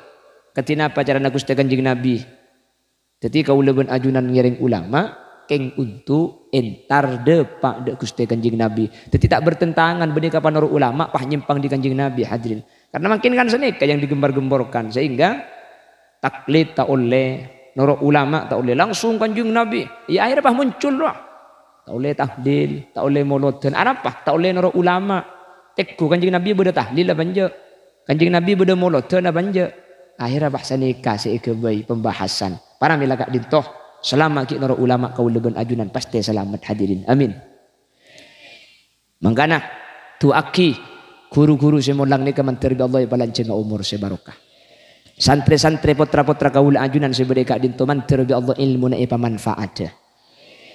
Kadhi napa carana Ghustè Kanjeng Nabi? Dhâddhi kaulâ bân ajunan ngèrèng ulama, kèng onto' entar dâpa' dâ' Ghustè Kanjeng Nabi. Dhâddhi ta' bertentangan bânnè ka panoro' ulama pas nyèmpang dâri Kanjeng Nabi, hadirin. Karena mangkèn kan sanèka yang digembar-gemborkan, sehingga taklid ta' ollè, noro' ulama ta' ollè, langsung Kanjeng Nabi. Iyâ, akhèrra pas muncul, rowa. Ta' ollè tahlil, ta' ollè molodhân. Arapa? Ta' ollè noro' ulama. Tèngghu Kanjeng Nabi bâdâ tahlil apa enjâ'? Kanjeng Nabi bâdâ molodhân apa enjâ'? Akhèrra pas sanèka sè èghâbây pembahasan. Paramèla ka'dinto, salama ghi' noro' ulama kaulâ bân ajunan pastè salamet, hadirin. Amin. Mangkana, du'aaghi ghuru-ghuru sè molang nèka mandhâr bi' Allah èpalanjhângnga omor sè barokah. Santrè-santrè, potra-potra kaulâ ajunan sè bâdâ è ka'dinto mandhâr bi' Allah èlmona èpamanfaatdhâ.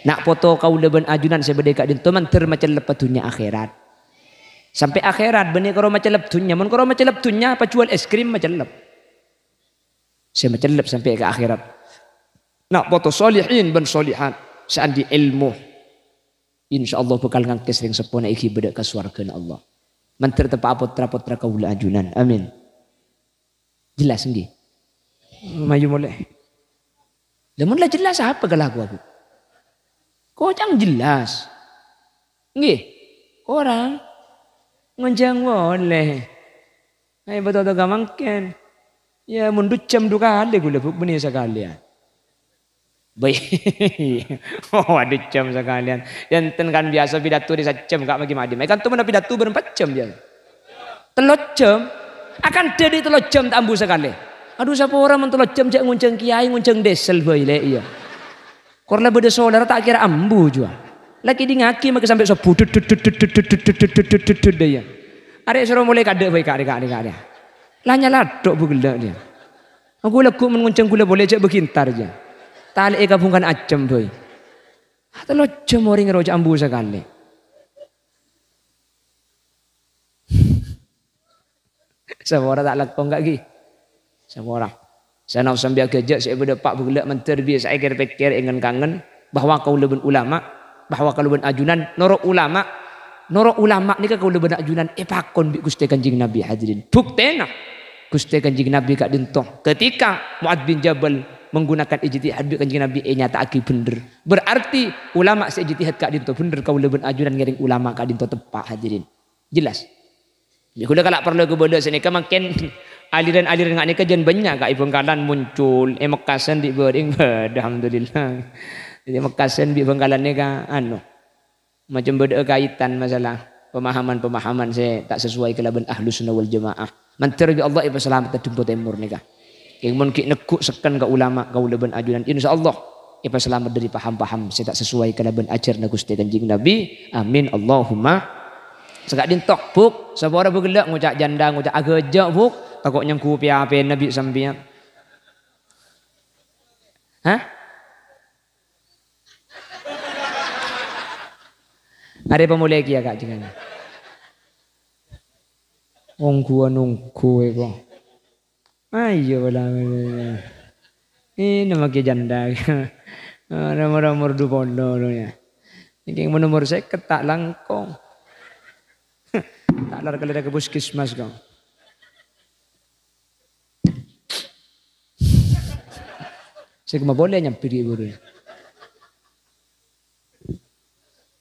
Na' poto kaulâ bân ajunan sè bâdâ è ka'dinto mandhâr macellep dhunnya akhèrat. Sampè' akhèrat bânnè karo macellep dhunnya. Mon karo macellep dhunnya, pajhuwâl es krim macellep. Sè macellep sampè' ka akhèrat. Na' poto solihin bân solihat sè andi' èlmo. Insyaallah bhâkal ngangkès rèng seppona èghibâ dâ' ka sowarghâna Allah. Mandhâr teppa'a potra-potra kaulâ ajunan. Amin. Jelas, ènggi? Mayu molè. Lah, mon la jelas, apa kalakowa, Bu? Koca'na jelas. Ènggi? Korang? Ngonjhâng molè. Ayo, bâto-bâto ka mangkèn. Iyâ, mon du jam du kalè ghulâ, Bu, bânnè sakalèyan. Bâi. Oh, du jam sakalèyan. Enten kan biyasa pidato dâri sajjhâm, Ka', maghi ma'dhimma. È kanto mènta pidato bârâmpa jam biyasa. Tello jam. Akan dâri tello jam ta' ambu sakalè. Adu, sapora mon tello jam jhâ' ngonjhâng kèyaè, ngonjhâng diesel bhâi, lè', iyâ. Kor la bâdâ solar ta' kèra ambu jua. La kèdingngaghi makè sampè' sobbhu. Dut, dut, dut, dut, dut, dut, dut, dut, dut, dut, ya. Arè' soro molè kadâ' bhâi, kadâ', kadâ', kadâ'. La nyala tok bu ghellâ' dia. Aku lagghu' mon ngonjhâng ghulâ polè jhâ' bâghi entar, ya. Talè'è ka bhungkana ajâm bhâi. Tello jam orèng roja ambu sakalè. Sapora ta' langkong, Ka', ghi? Sapora. Sanaos sambi aghâjâ' sè bâdâ pa' bu ghellâ' mandhâr bisa'a kèr-pèkkèr èngen-kangen bahwa kaulâ bân ulama, bahwa kaulâ bân ajunan noro' ulama, noro' ulama nèka kaulâ bân ajunan èpakon bi' Ghustè Kanjeng Nabi, hadirin. Buktèna, Ghustè Kanjeng Nabi ka'dinto, ketika Mu'adz bin Jabal menggunakan ijtihad bi' Kanjeng Nabi ènyata'aghi bhendher. Berarti ulama sè ijtihad ka'dinto bhendher, kaulâ bân ajunan ngèrèng ulama ka'dinto teppa', hadirin. Jelas? Jâ' ghulâ kala' parlo kabâlâ sanèka mangkèn aliran-aliran nga' nèka jân bânnya' ka è Bhângkalan muncul, è Mekkasân dhi' bârâng, bâdâ, alhamdulillah. Jadi Mekkasân bi' Bhângkalan nèka, anu, macem bâdâ kaitan masalah pemahaman-pemahaman sè ta' sesuai kalabân Ahlus Sunnah wal Jamaah. Mandhâr bi' Allah èpasalamet Dempo Tèmor nèka. Kèng mon ghi' neggu' sekken ka ulama, kaulâ bân ajunan, insyaallah èpasalamet dhâri paham-paham sè ta' sesuai kalabân ajhârânna Ghustè Kanjeng Nabi. Amin, Allahumma. Saka'dinto, Bu', sapora bu ghellâ' ngoca' janda, ngoca' aghâjâ', Bu'. Tako' nyanggu pè-apèna bi' sampèyan. Hah? Arè pamolè kèya, Ka', jhâ' ngangghuwân ongghu è ko. Ayo, bala. Ini makkè janda. Nomor-nomor dua puluh lo ya. Ini mon nomor sèket ta' langkong. Ta' lar kalèra ka puskesmas ko. Sè kemma polè nyambi dhi' buru.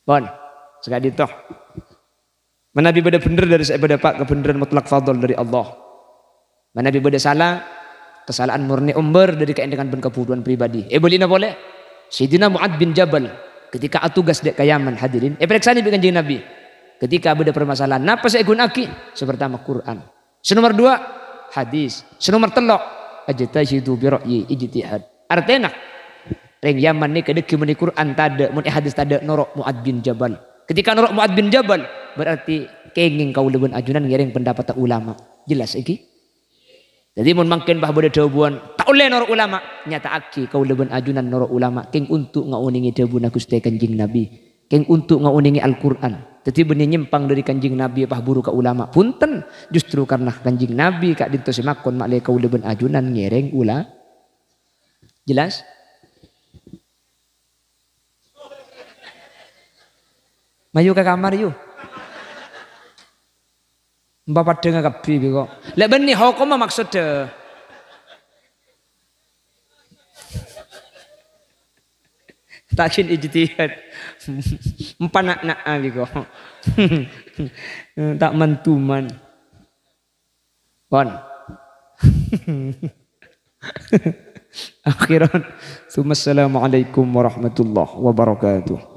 Pon, saka'dinto. Manabi bâdâ bhendher dhâri sè bâdâ pa' kabhendherrân mutlak fadl dhâri Allah. Manabi bâdâ sala, kasala'an murni ombâr dhâri kaèndengan bân kabudhuwân pribadi. Èbâli'na polè, Sayyidina Mu'adz bin Jabal ketika atugas dâ' ka Yaman, hadirin, èparèksanè bi' Kanjeng Nabi. Ketika bâdâ permasalahan, napa sè èghuna'aghi? Sè partama, Qur'an. Sè nomer dua, hadis. Sè nomer tello', ajtahidu bi ra'yi, ijtihad. Artèna, rèng Yaman nèka dhâggi' mon è Qur'an tadâ', mon è hadis tadâ', noro' Mu'adz bin Jabal. Ketika noro' Mu'adz bin Jabal, berarti kèngèng kaulâ bân ajunan ngèrèng pendapatta ulama. Jelas iki? Dhâddhi, mon mangkèn bâ bâdâ dhâbuwân, ta' ollè noro' ulama, nyata'aghi kaulâ bân ajunan noro' ulama, kèng ontok ngaonèngè dhâbuna Ghustè Kanjeng Nabi. Kèng ontok ngaonèngè Al-Qur'an. Dhâddhi bânnè nyèmpang dhâri Kanjeng Nabi pas buru ka ulama. Bhunten, justru karna Kanjeng Nabi ka'dinto sè makon ma'lè kaulâ bân ajunan ngèrèng ula-, jelas? Mayu ka kamar, yu. Empa' paddhângnga kabbhi bi' ko'. Lè' bânnè hokomma maksoddhâ. Ta' kèng ijtihad. Empa' na'-, na'a bi' ko'. Ta' mantuman. Pon. Akhiran. Tsumma assalamualaikum warahmatullahi wabarakatuh.